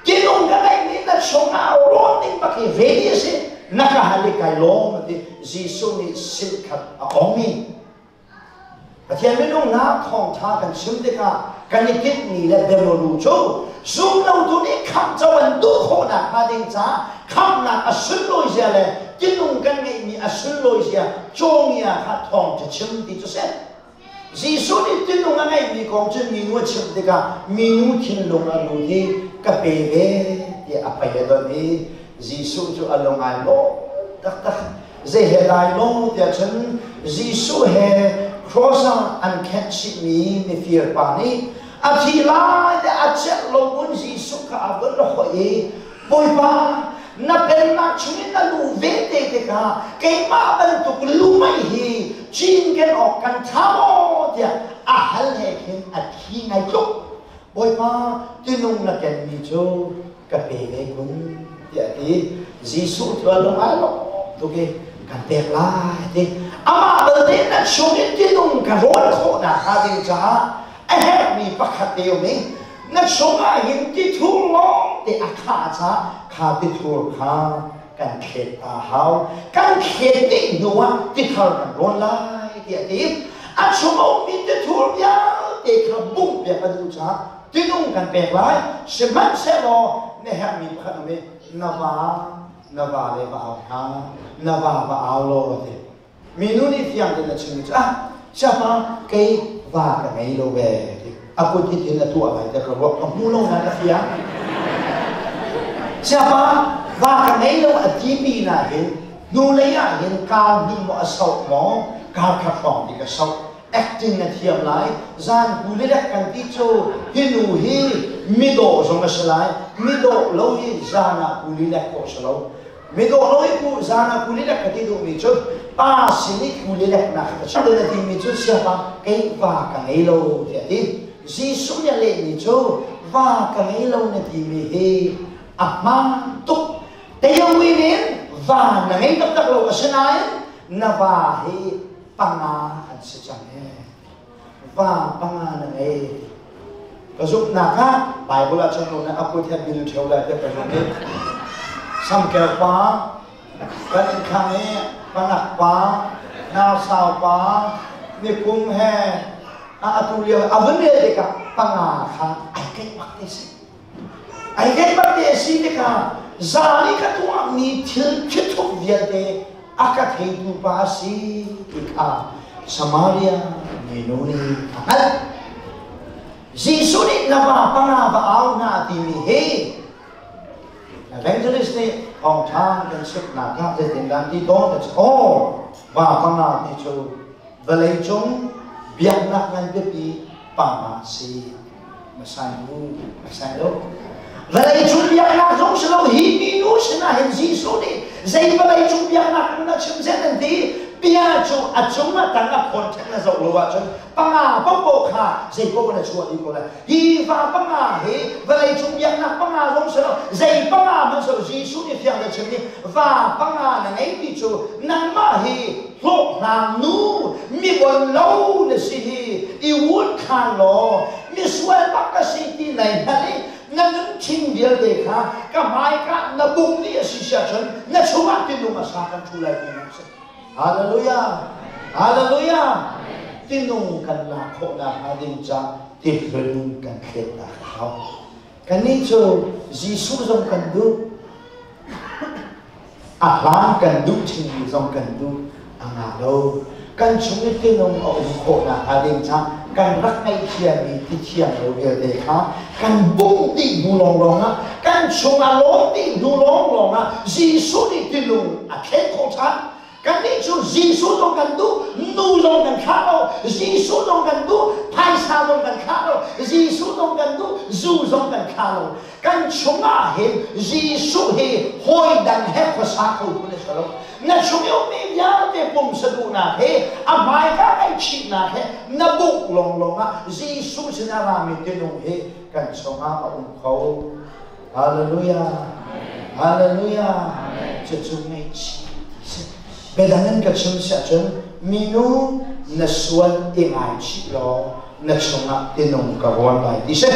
Tinung ka ngeihmi na chungah rawn ding bak hi ready a si. Na ka hal i kai lawm a ti. Jesuh nih silkhat a ong i Pathian minung hna thawngṭha kan chim tikah kan i tinhmi le biamuru cu zumlotu nih khamh co an duh khawh nakhnga ding caah khamhnak a sunlawi zia le tinung kan ngeihmi a sunlawi zia cawngia kha thawngṭha chim ti cu si. Jesuh nih tinung a ngeihmi kong cu minu a chimh tikah minu thinlung a lut i ka pe ve tiah a pei a donh i Jesuh cu a lung ai lawm taktak. Zei he dai lo tiah cun Jesuh he cross ah an khenh chihmi mifir pa nih a thi lai te a celh lo mun Jesuh kha a vun hoih i Bawipa na pennak chungin na luh ve te tikah keimah bantuk lumei hi cinken awk kan ṭha maw tiah a hal he khin a thi ngai tluk. Bawipa tinung na kenmi cu ka pe ve kun tiah a ti. Jesuh cu a lung ai lawm tuk i kan pek lai ti. Amah belte na chungin tinung ka rawn khawh nakhnga ding caah a herhmi pakhat te um i na chungah hin tithur lawng te a khah caah kha tithur kha kan thlet ta hau. Kan thlet dih hnuah tithar kan rawn lai tiah a ti. A chung a ummi tithur vialte kha bungh piak a duh caah tinung kan pek lai. Sihmanhsehlaw na herhmi pakhat um i na va na va le va au hna, na va va au law a ti. Minu nih fiang tein a chimmi cu ah siapa kei va ka ngei lo ve ti a kut hitin a tuah lai te ka ruah ka hmu lo na ka fiang. Siapa va ka ngei lo a ti pi na hin hnulei ah hin kaa hnih maw a soh maw kaa khat hrawng ti ka soh acting a thiam lai zan ku le lek kan ti cu hi nu hi midawh zong a si lai midawh lo hi zan ah kuli lek khawh si lo Midawh lo i ku zan ah kuli lek ka ti duhmi cu pa sin i kuli leknak ka chim na timi cu siapa kei va ka ngei lo tiah a ti. Jesuh nih a lehmi cu va ka ngei lo na timi hi a hmaan tuk. Teiawin in Va na ngei taktak lo, asinain na va hi panga an si cang e. Va panga na ngei. Ka zumhnak ah Bible ah cun lo na a kut he bil ṭheo lai tiah ka zumh i samkel pa, kan inn thlang i panak pa, nausau pa, nikum he a atu lio a vun rel tikah panga kha ai keih bak te si. Ai keih bak te si tikah zan i ka tuahmi thil thithup vialte a ka theitu pa a si ti kha Samaria minu nih a hngalh. Jesuh nih na va panga va au hna timi hi evangelist nih thawngṭha kan chimhnak ah zeitindah ti tawn a aw va panga ti cu vawlei cung biaknak ngan biapi panga si masai nu masai lo vawlei cung biaknak zong si lo hi minu sinah hin Jesuh nih zei vawlei cung biaknak na chim zen an ti bia cu a cung a tang a content na zoh lo ahcun panga popoh kha zei poh na chuah dih ko lai. Hi va panga hi vawleicung biaknak panga zong si lo, zei panga hmanh si lo, Jesuh nih fiang te chim ni va panga na ngei ti cu nangmah hi hlawhhlang nu mi bon lo na si hi i wut khan law misual bak ka si ti nai hngalh i na nun vialte kha ka hmaika na bung ni a si sia cun na chungah tinung a sa kan thu lai ti na si. Hallelujah! Hallelujah! Tinung kan lak khawhnak hnga ding ca tihlun kan thletnak a hau. Kannih cu Jesuh zong kan duh, a hlan kan duh chinmi zong kan duh a ngah lo. Kan chung i tinung a um khawhnak hnga ding ca kan rak ngaihthiammi ti thiang lo vialte kha kan bungh dih hnu lawnglawng ah kan chungah lawm dih hnu lawnglawng ah Jesuh nih tilung a thlen khawh ṭhan. Kannih cu Jesuh zong kan duh, nu zong kan thlah lo, Jesuh zong kan duh, phaisa zong kan thlah lo, Jesuh zong kan duh, zu zong kan thlah lo. Kan chungah hin Jesuh hi hawi dang he khuasa kho tu na si lo. Na chung i ummi vialte pumsa duhnak he a hmaika ngaihchihnak he na bungh lawnglawng ah Jesuh sin a rami tinung hi kan chungah a um kho. Hallelujah. Hallelujah. Cucu ngaihchih ti si. Biadang in ka chim si ahcun minu na sual i ngaichih law na chungah tinung ka rawn lai ti si.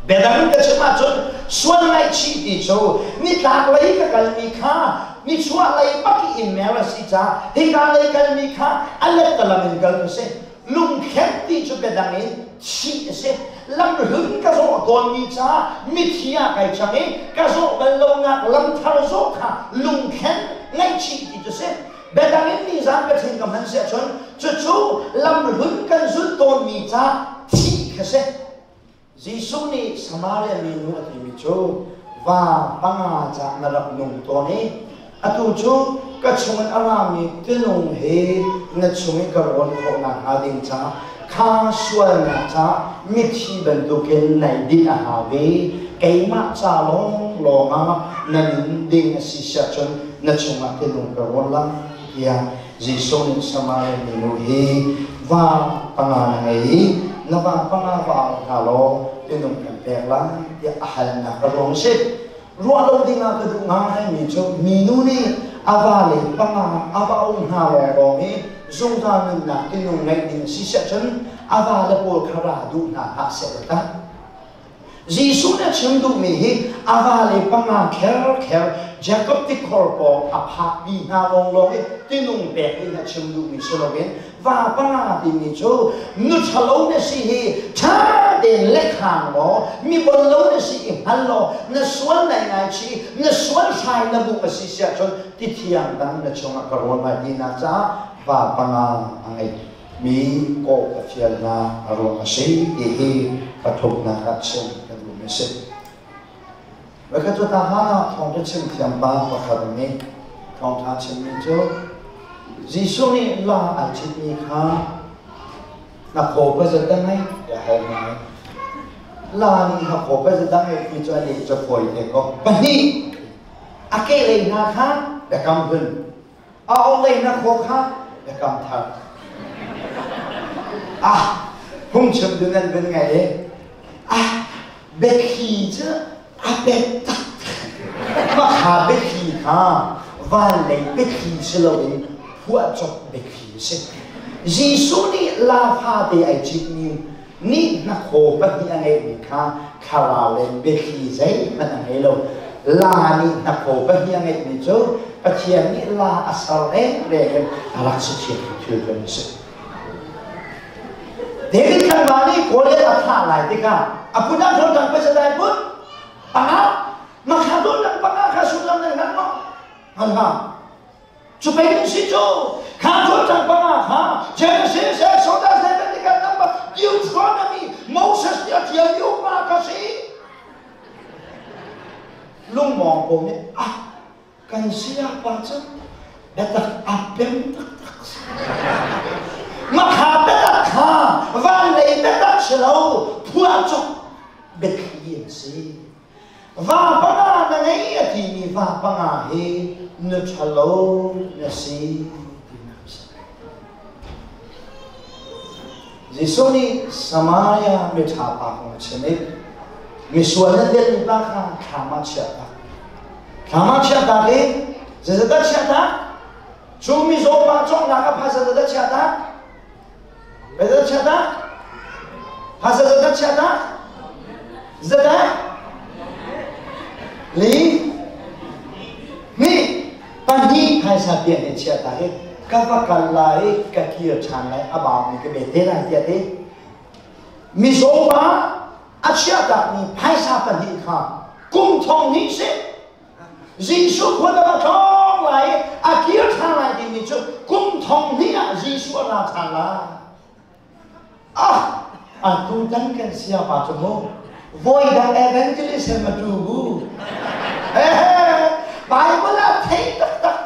Biadang in ka chim ahcun sual ngaihchih ti cu nitlak lei ka kalmi kha nichuah lei bak i mer a si caah hika lei kalmi kha a lettalam in kal ka si. Lungkhen ti cu biadang in thih a si. Lamhlun ka zawh tawnmi caah mithi ah kai cang i ka zawh bal lonak lamthar zawh kha lungkhen ngaihchih ti cu si. Biadang in nizan ka thin ka hman si ahcun cucu lamhlun kan zulh tawnmi caah thih kha si. Jesuh nih Samaria minu a timi cu va panga cah na rak nung tawn i atu cu ka chungin a rami tinung he na chung i ka rawn khawh nakhnga ding ca kha sualnak ca mithi bantukin nai dinh a hau i keimah ca lawnglawng ah na nun ding a si siahcun na chungah tinung ka rawn lai tiah Jesuh nih Samaria minu hi va panga na ngei i na va panga va au hna law minung kan pek lai tiah a halnak a ruang si. Ruah lo dingah ka duh ngaimi cu minu nih a va le panga a va au hna lawnglawng i zungzal nunnak tinung ngeih ding si siahcun a va le pawl kha ra duh hna hlah seh ta. Jesuh nih a chim duhmi hi a vale panga kherkher Jakob tikhor pawng a phakpi hna lawnglawng i tinung pek in a chim duhmi si loin va panga timi cu nu ṭhalo na si hi ṭha tein lekhang law mi bon lo na si i hngal law na sual nai ngaichih na sual hrai na buk a si siahcun ti thiang dang na chungah ka rawn lai tinak caah va panga a ngei. Mi kawh ka fialnak a ruang a si ti hi pathumnak ah chim ka duhmi a si. Voikhat cu Tahan ah thawngṭha chim thiam pa pakhat nih thawngṭha chimmi cu Jesuh nih la ai citmi kha na khaw pa zat dah ngei tiah hal ngai. La nih na khaw pa zat dah ngei ti cu a leh cu fawi te ko. Pahnih a kehlei hna kha biakam hlun A awlei na khaw kha biakam thar. Ah, phungchim tu nan vun ngai i ah biathli cu a pet tak. Mah kha biathli kha Van lei biathli si loin phuahcop biathli a si. Jesuh nih la fate ai citmi nih hnakhaw pahnih a ngeihmi kha thlarau le biathli zeihmanh a ngei lo. La nih hnakhaw pahnih a ngeihmi cu Pathian nih la a ser rengreng in a rak si thiam thil kan a si. David tlangval nih Goliath a thah lai tikah a kut ah tholtang pei dai put panga makha tholtang panga kha sullam nan hngal maw? Hngal hlah. Cu pei si cu kha tholtang panga kha Genesis, Exodus, Leviticus, Numbers, Deuteronomy, Moses nih a ṭialmi uknak kha si. Lungmawng pawl nih ah Kan sayapa cu biatak a pem taktak si. Makha biatak kha van lei biatak si lo phuahcop biathli an si. Va panga na ngei a timi va panga hi nu ṭhalo na si tinak a si. Jesuh nih Samaria miṭha pa kong a chim i misual nan delhmi pa kha thlam ah chiahtak. Thlam ah chiahtak i zeizat chiahtak? Cu mizaw pa cawnghnak ah phaisa zeizat chiahtak? Zeizat chiahtak? Phaisa zeizat chiahtak? Zeizat? Li? Hnih? Pahnih phaisa piah nih chiahtak i ka va kal lai i ka kir ṭhan lai a baumi ka be te lai tiah ti. Mizaw pa a chiahtakmi phaisa pahnih kha kum thong hnih seh Jesuh khua dang a tlawng lai i a kir ṭhan lai timi cu kum thong hnih ah Jesuh a ra ṭhan lai. Ah, atu tan kan siapa cu mu voi dang evangelism a tu bu. Bible ah thei taktak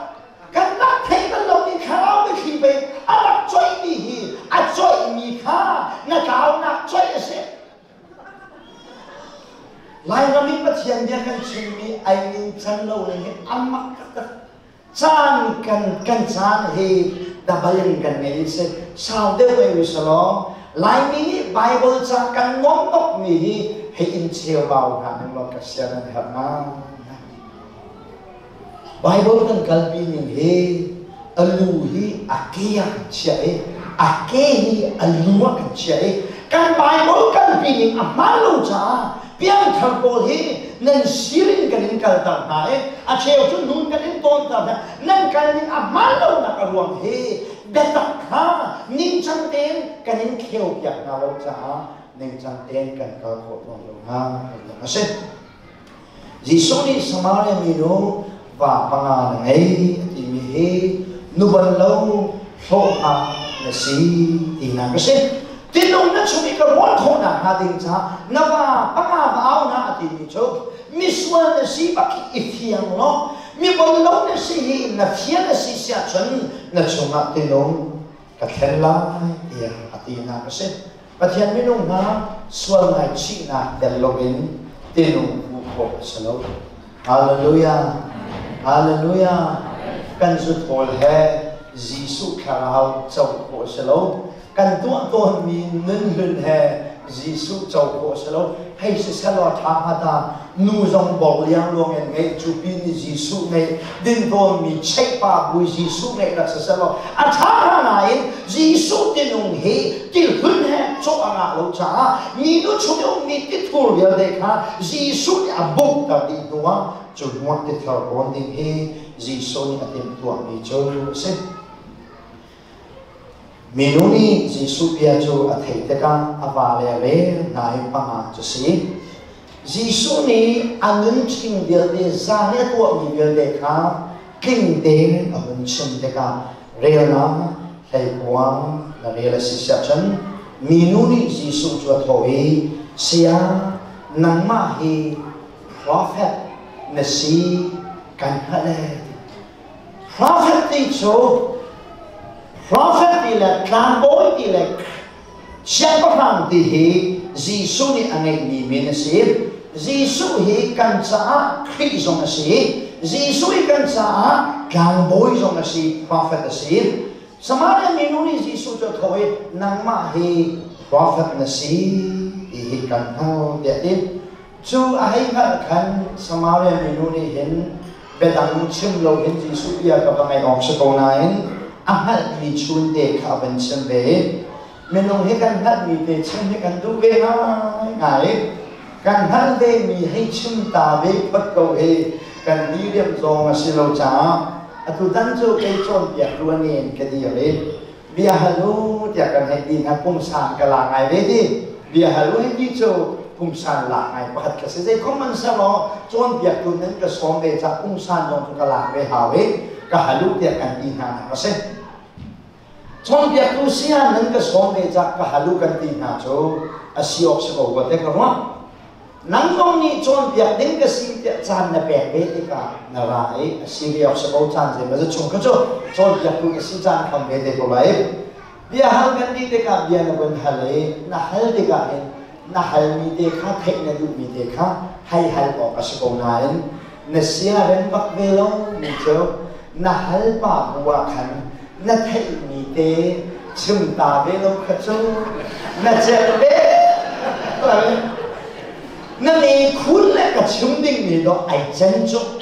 kan rak thei bal lomi thlarau mithli pei a rak coihmi hi a coihmi kha na tlaunak coih a si. Lairam i Pathian bia kan chimmi ai ningcan lo ning hi a mak taktak. Caan kan kan caan hi dabal in kan ngei i si sau deuh ngei u selaw Laimi nih Bible ca kan nuam tukmi hi hei in cheu bau hna ning law ka sian an herh ngai. Bible kan kalpi ning hi a lu hi a ke ah kan chiah i a ke hi a lu ah kan chiah i kan Bible kalpi ning a hmaan lo caah piangthar pawl hi nan sirin kan in kalter hna i a cheu cu nun kan in tawnter hna nan kal ning a hmaan lonak a ruang hi biatak kha ningcang tein kan in kheu piak hna lo caah ningcang tein kan kal khawh tawn lo hna a si. Jesuh nih Samaria minu va panga na ngei a timi hi nu ban lo hlawhhlang na si tinak a si. Tinung na chung i ka rawn khawhnak hnga ding caah na va panga va au hna a timi cu misual na si bak hi i fiang law mi bon lo na si hi na fian a si siah cun na chungah tinung ka thlen lai tiah a tinak a si. Pathian minung hna sual ngaihchihnak tel loin tinung hmuh khawh a si lo. Hallelujah! Hallelujah! Kan zuthawl he Jesuh thlarau co khawh a si lo. Kan tuah tawnmi nun hlun he Jesuh co khawh a si lo. Hei siselaw ṭha hnga ta nu zong bor liangluang in ngeih cu pin i Jesuh ngeih din tawnmi cheihpa bui Jesuh ngeih rak siselaw a ṭha hnga nain Jesuh tinung hi tilhlun he cawh a ngah lo caah minu chung i ummi tithur vialte kha Jesuh nih a bungter dih hnuah cu hnuah tithar rawn ding hi Jesuh nih a timhtuahmi cu a si. Minu nih Jesuh bia cu a theih tikah a vale rel hna i panga cu si. Jesuh nih a nunṭhing vialte zan i a tuahmi vialte kha tling tein a hun chim tikah relnak hleikuang na rel a si siahcun minu nih Jesuh cu a thawh i, Saya, nangmah hi profet na si kan hngalh ee. Prophet ti cu prophet ti le tlangbawi ti le siangpahrang ti hi Jesuh nih a ngeihmi min a si. Jesuh hi kan caah Khrih zong a si. Jesuh hi kan caah tlangbawi zong a si, prophet a si. Samaria minu nih Jesuh cu a thawh i nangmah hi prophet na si ti hi kan hngal tiah a ti. Cu a hei hngalh khan Samaria minu nih hin Biadang chim loin Jesuh bia ka va ngaih awk si ko nain a hngalhmi chunte kha a van chim ve. Minung hi kan hngalhmi te chim hi kan duh ve ngaingai. Kan hngalh vemi hei chim ta ve phot ko hi kan diriam zong a si lo caah atutan cu kei cawnpiak ruan in ka dir i bia hal u tiah kan hei ti hna. Pungsan ka la ngai ve ti bia hal u hei ti cu pungsan lak ngai pakhat ka si. Zei khom man selaw cawnpiaktu nan ka sawm ve cah pungsan zong cu ka lak ve hau i ka hal u tiah kan ti hna nak a si. Cawnpiaktu sian nan ka sawm ve cah ka hal u kan ti hna cu a si awk si ko rua te ka ruah. Nang zong nih cawnpiak ding ka si tiah caan na pek ve tikah na ra i a si ve awk si ko. Caan zeimaw chung kha cu cawnpiaktu ka si caan kham ve te ko lai. Bia hal kan ti tikah bia na vun hal i na hal tikah hin na halmi te kha theih na duhmi te kha hei hal awk a si ko nain na siarem bak ve lo mi cu na hal pah bu ah khan na theihmi te chim ta ve lo kha cu na celh ve. Na me khun le ka chim ding mi dawh ai cen cu.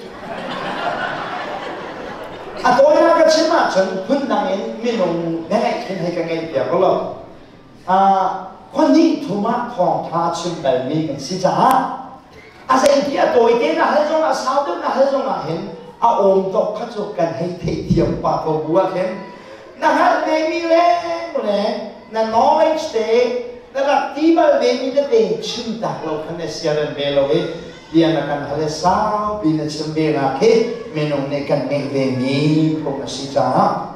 A tawinak ka chim ahcun phundang in minung biangaih khin hei ka ngeih piak lo. Khuahnih thum ah thawngṭha chim balmi kan si caah a zeiti a tawite na hal zongah, sau deuh na hal zongah hin a awm tawk kha cu kan hei theihthiam pah ko bu ah khin na hngalh vemi leng le na knowledge te na rak ti bal vemi tete chim tak lo khan na siaren ve lo i bia na kan hal i saupi na chim ve na khi minung nih kan ngeih vemi phung a si caah.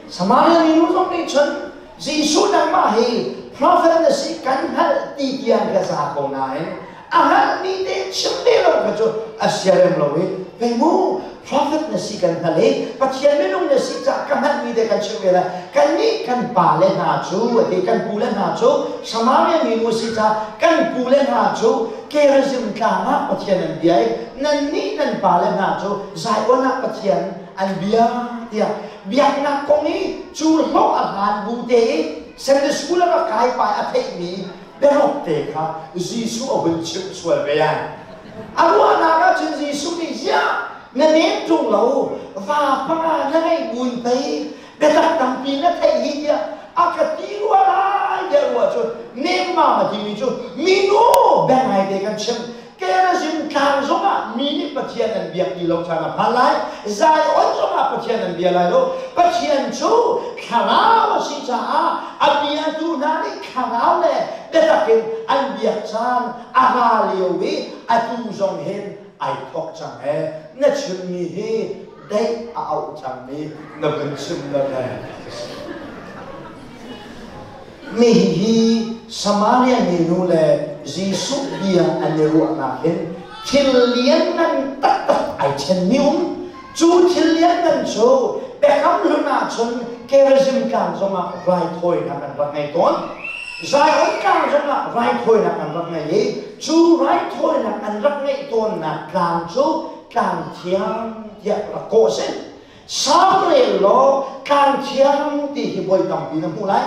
Samaria minu zong nih cun Jesuh, nangmah hi prophet na si kan hngalh ti tiang ka za ko nain a hngalhmi te chim ve lo kha cu a siarem lo i pei mu prophet na si kan hngalh i Pathian minung na si cah ka hngalhmi te kan chim ve lai. Kannih kan pa le hna cu, a ti, kan pu le hna cu, Samaria minu si cah kan pu le hna cu Gerizim tlang ah Pathian an bia i nannih nan pa le hna cu Zion ah Pathian an bia tiah biaknak kong i cu hlawh a hlan bu te i Sunday school a rak kai pai a theihmi biaruk te kha Jesuh a hun chimh sual ve ai. A ruahnak ah cun Jesuh nih, ziah na nem ṭung lo, va panga na ngeih buin pei biatak tampi na theih hi tiah a ka ti rua lai tiah ruah cu nemmam a timi cu minu bia ngai te kan chim. Gerizim tlang zongah mi nih Pathian an biak ti lo caan a phan lai. Zion zongah Pathian an bia lai lo. Pathian cu thlarau a si caah a biatu hna nih thlarau le biatak in an biak caan a ra lio i atu zong hin ai thawk cang he. Na chimmi hi daih a auh cangmi na vun chim lo le. Mi hi Samaria minu le Jesuh bia an i ruahnak hin thil lianngan taktak ai ṭhenmi um. Cu thil lianngan cu Biakam Hlun ahcun Gerizim tlang zongah raithawinak an rak ngei tawn. Zion tlang zongah raithawinak an rak ngei i cu raithawinak an rak ngeih tawnnak tlang cu tlang thiang tiah rak kawh a si. Samrel law tlang thiang ti hi voi tampi na hmuh lai.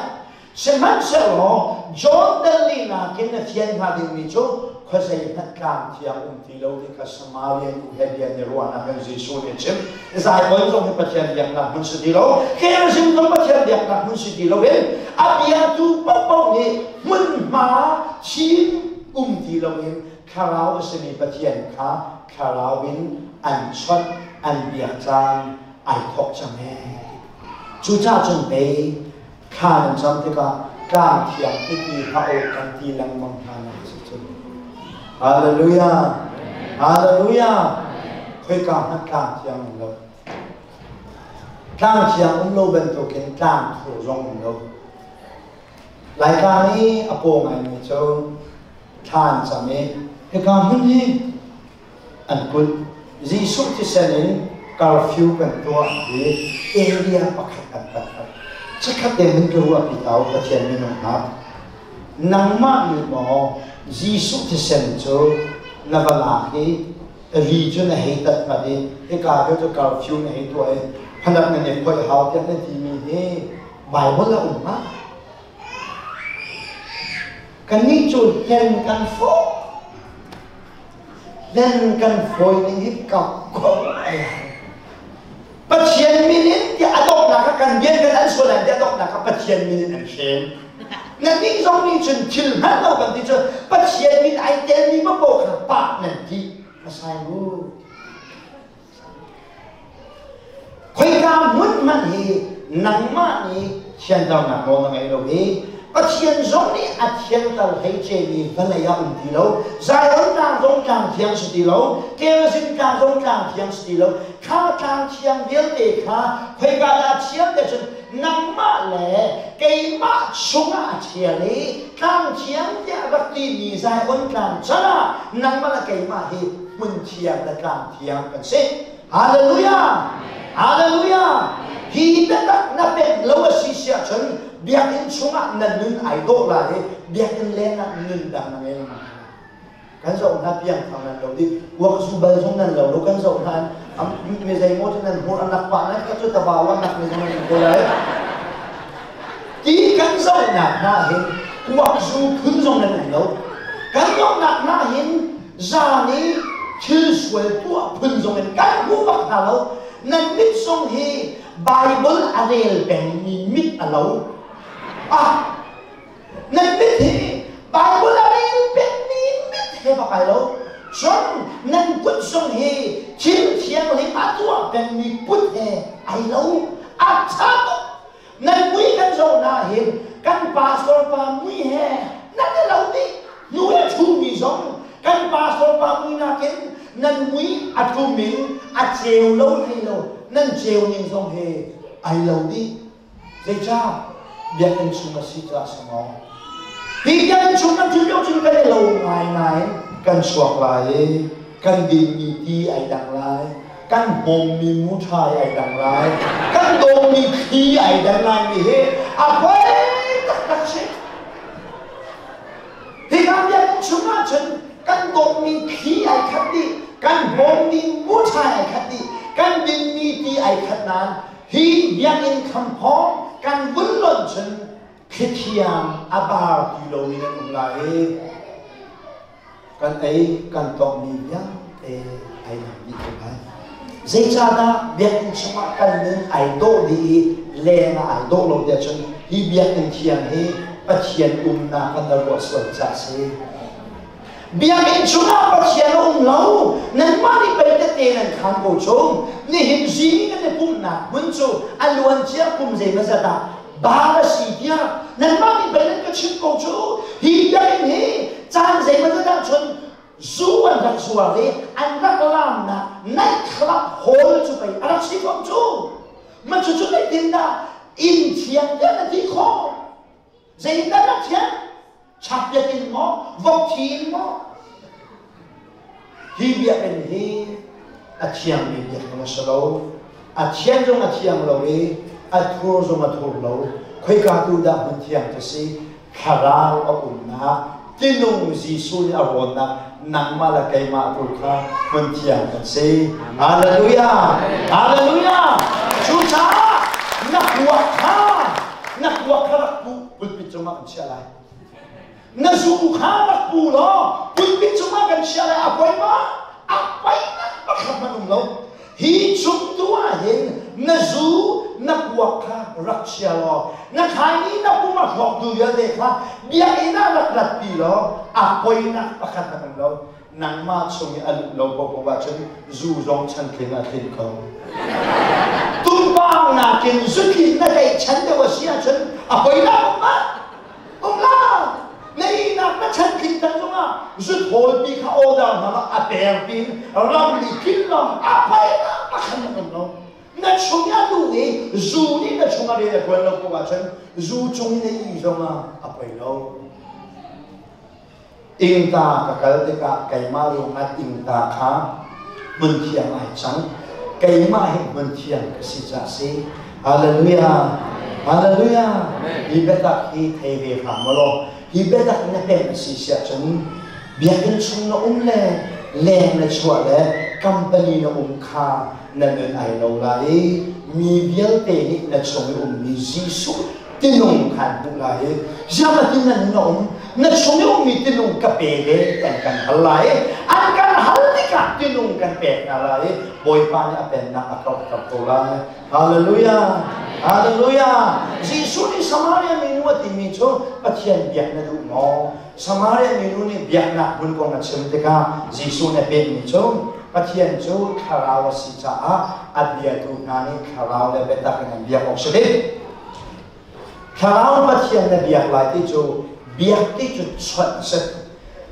Sihmanhsehlaw Jordan li nakin na fian hnga dingmi cu khuazei hmanh tlang thiang um ti lo ti kha Samaria nu he bia ni ruahnak in Jesuh nih a chim. Zion zong hi Pathian biaknak hmun si ti lo, Gerizim zong Pathian biaknak hmun si ti loin a biatu paohpaoh nih hmunhma thim um ti loin thlarau a simi Pathian kha thlarau in an chawnh, an biak caan ai thawk cang ee. Cucaah cun pei thla nan cam tikah tlang thiang titi hlah u kan ti lengmang hna nak si cu. Hallelujah! Hallelujah! Khoika hmanh tlang thiang um lo. Tlang thiang um lo bantukin tlang thur zong um lo. Laitlang i a paw ngaimi cu thla an cam i hika hmun hi an kulh. Jesuh thisen in curfew kan tuah i area pakhat an panh. Chikkhat te min ka ruahpi ta u. Pathian minung hna, nangmah nih maw Jesuh thisen cu na va lak i ri cu na hei tat ngat i hika cu curfew na hei tuah i phanak nan i phoih hau tiah na timi hi Bible a um ma? Kannih cu hlen kan fawh. Nan kan fawi ning hi ka kho ai. Pathian min in tiah a donghnak ah kan rian kan an sual lai tiah a donghnak ah Pathian min in an hrem. Nan nih zong nih cun thil hman lo kan ti cun Pathian min ai telmi paoh kha pah nan ti. Asai mu. Khoika hmun hmanh hi nangmah nih thianternak nawl na ngei lo i Pathian zong nih a thianter hlei cemi vawlei ah um ti lo. Zion tlang zong tlang thiang si ti lo. Gerizim tlang zong tlang thiang si ti lo. Kha tlang thiang vialte kha khoika dah thiang te cun nangmah le keimah chungah a thial i tlang thiang tiah rak timi Zion tlang can ah nangmah le keimah hi hmun thiang le tlang thiang kan si. Hallelujah! Hallelujah! Hi biatak na pek lo a si si ahcun biakinn chungah na nun ai dawh lai i biakinn leng ah nun dang na ngei lengmang. Kan zoh hna piang thang nan lo di uak zu bal zong nan lo lo kan zoh hna mi zei maw cu nan hmur an nak pah nan ka cu tabaw an nak mi zong nan ko lai. Ti kan zohnak hna hin uak zu phun zong nan um lo. Kan zohnak hna hin zan i thil sual tuah phun zong in kan hmu bak hna lo. Nan mit zong hi Bible a rel pengmi mit a lo. Ah, nan mit hi Bible a rel pengmi mit he bak ai lo. Cun nan kut zong hi thil thianghlim a tuah pengmi kut he ai lo. A ṭha tuk. Nan mui kan zoh na hin kan pastor pa mui he nan i lo dih. Nu he ṭhumi zong kan pastor pa mui nakin nan mui a tlum in a ceu lo hlei lo. Nan ceu ning zong he ai lo dih. Zeicah? Biakinn chung a si caah si maw? Hi biakinn chung kan thil lio cun kan i lo ngaingai kan chuak lai i kan dinmi ti ai dang lai. Kan hmawmmi muṭhai ai dang lai, kan dawmmi thli ai dang lai mi hi a poi taktak si. Hika biakinn chung ahcun kan dawmmi thli ai khat dih, kan hmawmmi muṭhai ai khat dih, kan dinmi ti ai khat nain hi biakinn khamphawng kan vun lonh cun thlithiang a bar ti loin an um lai i kan ei kan tonghmi vialte ai dang dih ko lai. Zeicahdah biakinn chungah kan nun ai dawh dih i leng ah ai dawh lo tiah cun hi biakinn thiang hi Pathian umnak kan na ruah sual caah si. Biakinn chungah Pathian a um lo. Nanmah nih pei tete nan khaan ko chung. Nihin zing kan i pumhnak hmun cu a luancia kum zeimazat ah Baal a si tiah nanmah nih pei nan ka chimh ko cu. Hi biakinn hi caan zeimazat ah cun zu an rak zuar i an rak laamnak night club hall cu pei a rak si fom cu. Ma cucu zeitindah inn thiang tiah na ti khawh? Zeitindah na thiang? Chakpiat in maw? Vok thi in maw? Hi biakinn hi a thiangmi biakinn a si lo. A thian zong a thiang lo i a thur zong a thur lo. Khoika tu dah hmun thiang cu si? Thlarau a umnak, tinung Jesuh nih a rawnnak nangmah le keimah tu kha hmun thiang kan si. Hallelujah! Hallelujah! Cucaah na kuak kha na kuak kha rak pu pulpit cungah kan chiah lai. Na zu kha rak pu law pulpit cungah kan chiah lai. A poi ma? A poi nak pakhat hmanh um lo. Hi chung tu ah hin na zu na kuak kha rak chia law na thaini na pum a hrawktu vialte kha biakinn ah rak ratpi law a poinak pakhat hmanh um lo. Nangmah chung i a luh lo paohpaoh ahcun zu zong chantling ah tlin ko. Tumpang nakin zutlin na tlaihchan deuh a si ahcun a poinak um ma? Um la! Na ihnak na chantling tan zongah zuthawl pi kha order hna la a per pin ram i tlin lawng a poinak pakhat hmanh um lo. Na chung i a luh i zu nih na chungah rian a ṭuan lo paoh ahcun zu cung i na ih zongah a poi lo. Ingta ka kal tikah keimah ruangah ingta kha hmunthiang ai cang. Keimah hi hmunthiang ka si caah si. Hallelujah! Hallelujah! Hi biatak hi thei ve hram law hi biatak na pemh a si siah cun biakinn chung na um le leng na chuah le company na um kha na nun ai lo lai i mi vialte nih na chung i ummi Jesuh tinung khan hmuh lai i ziamatin nan na um na chung i ummi tinung ka pe ve an kan hal lai i an kan hal tikah. tikah tinung kan pek hna lai i Bawipa nih a pennak a kauhter ko lai. Hallelujah! Hallelujah! Jesuh nih Samaria minu a timi cu Pathian biak na duh maw? Samaria minu nih biaknak hmun kong a chim tikah Jesuh nih a pekmi cu Pathian cu thlarau a si caah a biatu hna nih thlarau le biatak in an biak awk si ding. Thlarau Pathian na biak lai ti cu biak ti cu chawnh a si.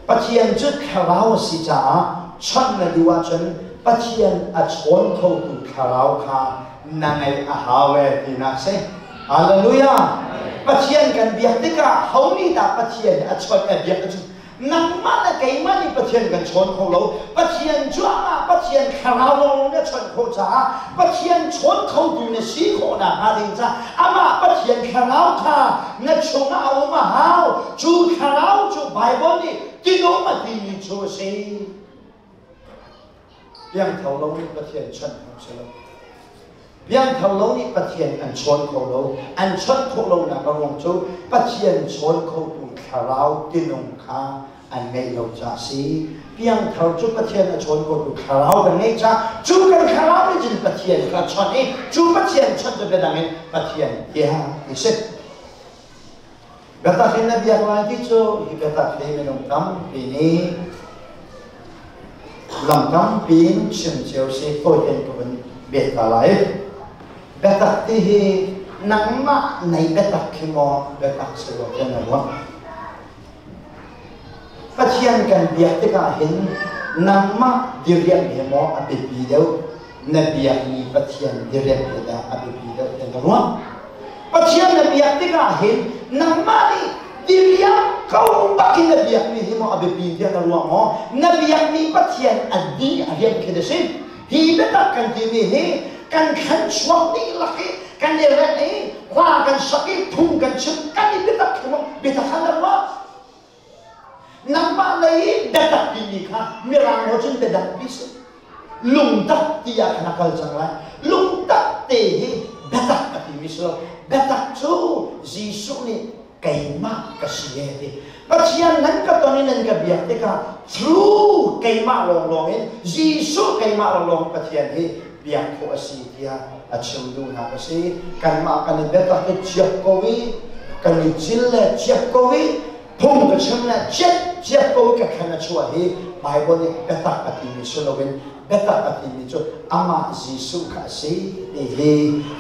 Pathian cu thlarau a si caah chawnh na duh ahcun Pathian a chawn khotu thlarau kha na ngeih a hau ee tinak si. Hallelujah! Pathian kan biak tikah ho nih dah Pathian a chawnh a biak cu nangmah le keimah nih Pathian kan chawn kho lo. Pathian cu amah Pathian thlarau lawng na chawnh khawh caah Pathian chawn khotu na si khawhnak hnga ding caah amah Pathian thlarau kha na chungah a um a hau. Cu thlarau cu Baibal nih tinung a timi cu a si. Piangtho lo nih Pathian chawnh kho si lo. Piangthar lo nih Pathian an chawn kho lo. An chawnh khawh lonak a ruang cu Pathian chawn khotu thlarau tinung kha an ngeih lo caah a si. Piangthar cu Pathian a chawn khotu thlarau kan ngeih caah cu kan thlarau nih cun Pathian kha chawnh i cu Pathian chawnh cu biadang in Pathian bia ti si. Biatak in na biak lai ti cu hi biatak hi minung tampi nih lam tampi in chim cio si tawiten ka vun bet ta lai. Biatak ti hi nangmah nei biatak khi maw biatak si lo tiah na ruah? Pathian kan biak tikah hin nangmah diriam he maw a biapi deuh na biakmi Pathian diriam he dah a biapi deuh tiah na ruah? Pathian na biak tikah hin nangmah nih diriam ko bakin na biakmi hi maw a biapi tiah na ruah maw? Na biakmi Pathian a di a riam khi na si. Hi biatak kan timi hi kan thlan chuak dihlak i kan i rengh i hla kan sak i phung kan chim kan i biatak khi maw biatak kha na ruah? Nangmah lei i biatak timi kha mirang ho cun biadak ti si. Lungtak ti ah khan a kal cang lai. Lungtak te hi biatak a timi si lo. Biatak cu Jesuh nih keimah ka si e ti. Pathian nan ka ton i nan ka biak tikah through keimah lawnglawng in Jesuh keimah lawnglawng Pathian hi biak khawh a si tiah a chim duhnak a si. Kanmah kan i biatak i ciap ko i kan i cil le ciap ko i phung ka chim le ciap ciap ko i ka khan a chuah hi Bible nih biatak a timi si loin biatak a timi cu amah Jesuh kha a si ti hi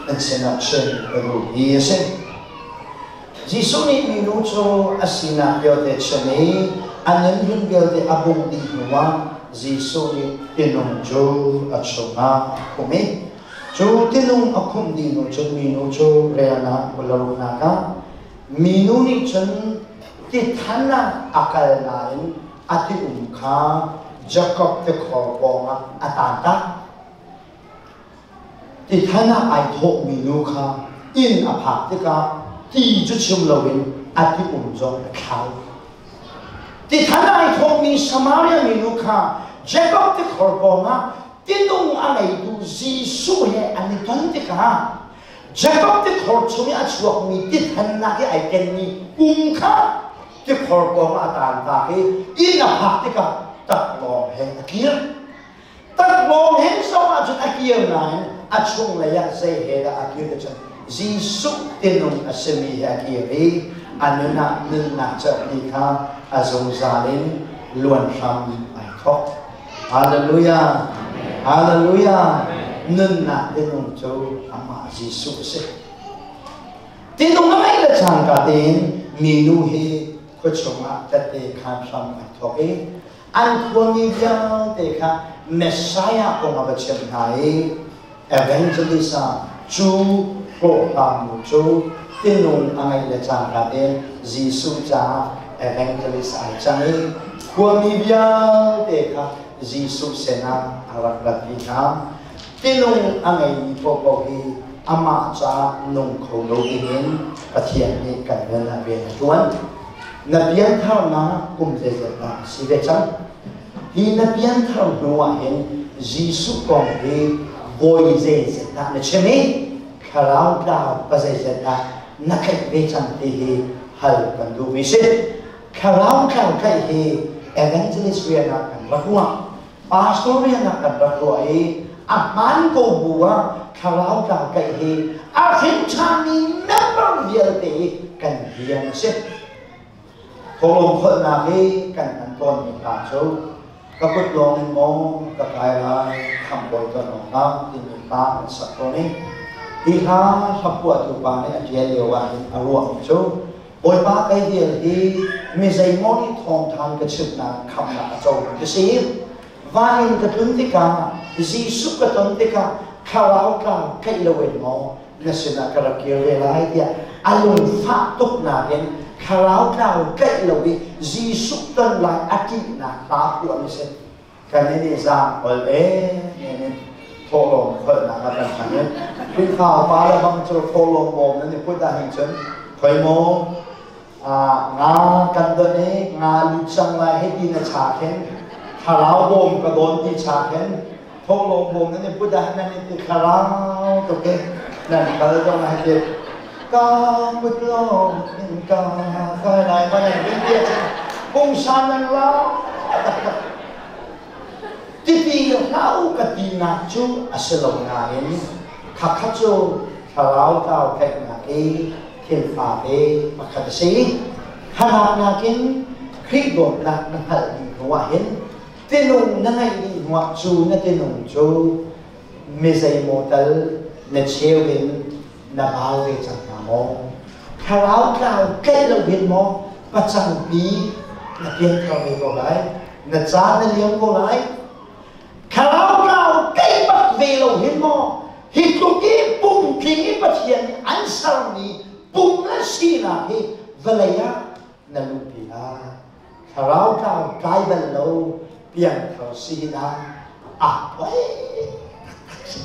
nan sinah chim ka duh hi a si. Jesuh nih minu cu a sinak vialte chim i a nun vialte a bungh dih hnuah Jesuh nih tinung cu a chungah a khumh i cu tinung a khumh dih hnu cun minu cu relnak khualaruknak ah minu nih cun tithan ah a kal nain a ti-um kha Jakob tikhor pawngah a tantak. Tithan ah ai thawhmi nu kha inn a phak tikah ti cu chim loin a ti-um zong a thlau. Tithan ah ai thawhmi Samaria minu kha Jakob tikhor pawngah tinung a ngeitu Jesuh he an i ton tikah Jakob tikhor chung i a chuakmi tithannak i ai kenmi um kha tikhor pawngah a taantak i inn a phak tikah taklawng he a kir. Taklawng hen zong ahcun a kir nain a chunglei ah zei he dah a kir ti cun Jesuh tinung a simi he a kir i a nun ah nunnak cerhti kha a zungzal in luan hram ai thawk. Hallelujah! Hallelujah! Nunnak tinung cu amah Jesuh a si. Tinung a ngeih le cangka tein minu hi khuachung ah tette khaan hram ai thawk i An khuami vialte kha Messiah kong a va chimh hna i evangelist ah cu hlawhhlangnu cu tinung a ngeih le cangka tein Jesuh caah evangelist ai cang i khuami vialte kha Jesuh sinah a rak ratpi hna. Tinung a ngeimi paohpaoh hi amah caah nung kho lo dingin Pathian nih kan nun ah rian a ṭuan. Na piantharnak kum zeizat dah a si ve cang? Hi na pianthar hnu ah hin Jesuh kong hi voi zeizat dah na chim i thlarau tlau pa zeizat dah na tlaih ve cang ti hi hal kan duhmi si. Thlarau tlau tlaih hi evangelist rian ah kan rak ruah. Pastor rian ah kan rak ruah i a hmaan ko bu ah thlarau tlau tlaih hi a hrin ṭhanmi member vialte hi kan rian a si. Thawhlawm kholhnak hi kan hman tawnmi hna cu ka kut lawng in maw ka kai lai khamhbawi ton awkah timi hla an sak tawn i hi hla hlaphuahtu pa nih a ṭial lio ah hin a ruahmi cu Bawipa kei vial hi mi zeimaw nih thawngṭha ka chimhnak khamhnak a comi ka si. Van in ka tlun tikah Jesuh ka ton tikah thlarau tlau tlaih loin maw na sinah ka rak kir ve lai tiah a lungfah tuknak in thlarau tlau tlaih lo i Jesuh ton lai a ṭihnak hla phuah a si. Kan nih zaang ol em in thawhlawm kholhnak ah kan hman i Khrihfa upa le bang cu thawhlawm bawm nan i put ahhin cun khoi maw nga kan don i nga lut cang lai hei ti na cha khin thlarau bawm ka dawn ti cha khin thawhlawm bawm nan i put ah nan i ti thlarau tuk i nan kal zong ah ti ka put lawng in ka kai lai ma nan vin ti cun pungsan nan la Tipi hlah u ka tinak cu a si lo nain khakha cu thlarau tlau tlaihnak i thil fate pakhat a si. Thlarau nakin Khrih dawtnak na hngalh dih hnuah hin tinung na ngeih dih hnuah cu na tinung cu mi zeimaw tal na cheu in na bau ve cang hna maw? Thlarau tlau tlaih lo hin maw pacangpi na pianthar ve ko lai? Na caan na liam ko lai? Thlarau tlau tlaih bak ve lo hin maw hi tluk i pumtling i Pathian nih an sermi pum le sinak hi vawlei ah na luhpi lai? Thlarau tlau tlai bal lo piangthar si hi dah a poi taktak si.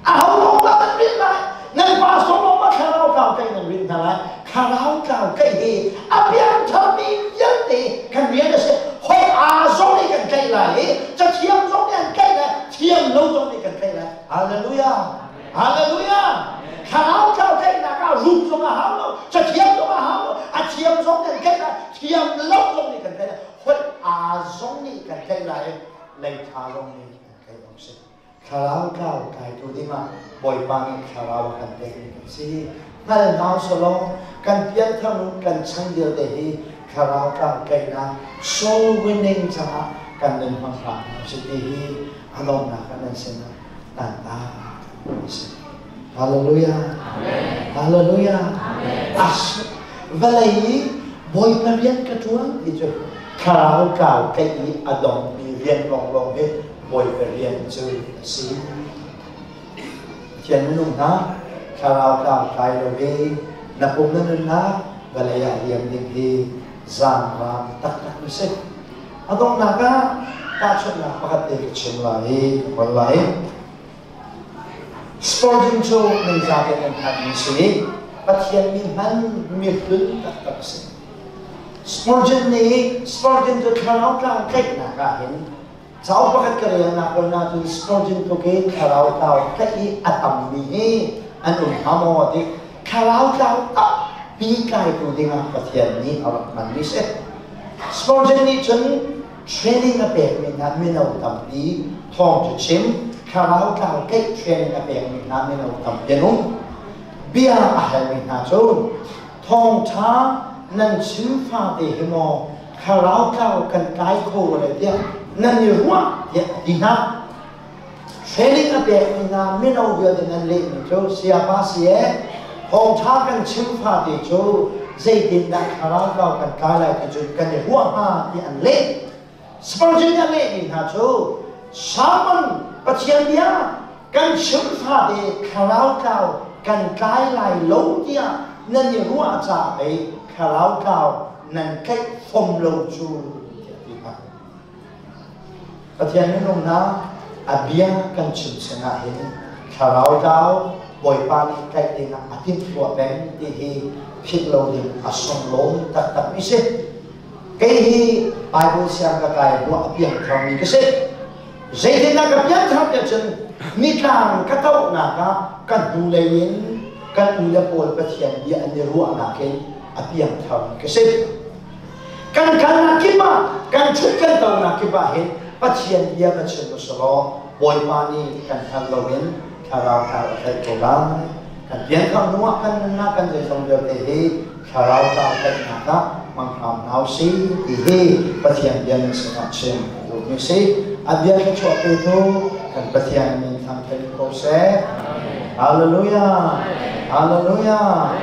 Aho lawng dah nan rinh lai? Nan pastor lawng ma thlarau tlau kai nan rinh hna lai? Thlarau tlau kai hi a piangtharmi vialte kan rian a si. Hoi aa zong nih kan tlaih lai i cathiam zong nih an tlaih lai, thiam lo zong nih kan tlaih lai. Hallelujah! Hallelujah! Thlarau tlau tlaihnak ah rum zong a hau lo, cathiam zong a hau lo, a thiam zong kan tlaih lai, thiam lo zong nih kan tlaih lai, holh aa zong nih kan tlaih lai i leitha zong nih kan tlaih awk si. Thlarau tlau tlaitu dingah Bawipa nih thlarau a kan pekmi kan si. Hngal hna selaw kan pianthar kan chan vialte hi thlarau tlau tlaihnak soul winning caah kan nun hmang hram hna si ti hi a donghnak ah nan sinah tantak a si. Hallelujah. Hallelujah. As vawlei i Bawipa rian ka ṭuan ti cu thlarau tlau tlaih i a dongmi rian lawnglawng hi Bawipa rian cu a si. Pathian minung hna, thlarau tlau tlai lo i na pum na nunnak vawlei ah liam ding hi zaangraam taktak na si. A donghnak ah tahchunhnak pakhat te ka chim lai i ka hol lai. Spurgeon cu nan zapi nan hngalhmi si i Pathian mi hman mi hlun taktak a si. Spurgeon nih Spurgeon cu thlarau tlau tlaihnak ah hin cauk pakhat ka relnak ko nain Spurgeon tluk i thlarau tlau tlaih i a tammi hi an um hnga maw ti thlarau tlau tampi tlaitu dingah Pathian nih a rak hmanmi si. Spurgeon nih cun training a pekmi hna mino tampi thawngṭha chim thlarau tlau tlaih training a pekmi hna mino tampi an um. Bia a halmi hna cu thawngṭha nan chim fate hi maw thlarau tlau kan tlai kho lai tiah nan i ruah tiah a ti hna. Training a pekmi hna mino vialte nan lehmi cu sayapa si ee thawngṭha kan chim fate cu zeitindah thlarau tlau kan tlai lai ti cun kan i ruah hnga ti an leh. Spurgeon nih a lehmi hna cu Sermon Pathian bia kan chim fate thlarau tlau kan tlai lai lo tiah nan i ruah caah pei thlarau tlau nan tlaih fom lo cu tiah a ti hna. Pathian minung hna a bia kan chim sinah hin thlarau tlau Bawipa nih tlaih dingah a timhtuah peng ti hi philh lo ding a sunglawi taktakmi si. Kei hi Bible siang ka kai hnuah a piangtharmi ka si. Zeitindah ka piangthar tiah cun nitlang ka tohnak ah ka hnulei in kan u le pawl Pathian bia an i ruahnak in a piangtharmi ka si. Kan kalnak kip ah, kan ṭhut kan tonak kip ah hin Pathian bia ka chim usulaw Bawipa nih kan hngal loin thlarau thar a tlaih ko lai. Kan pianthar hnu ah kan nunnak kan zeizong vialte hi thlarau thar tlaihnak ah hmang hram hna usih ti hi Pathian bia nan sinah chim a duhmi si. A bia thluachuah petu kan Pathian min thangṭhat ko seh. Hallelujah! Hallelujah!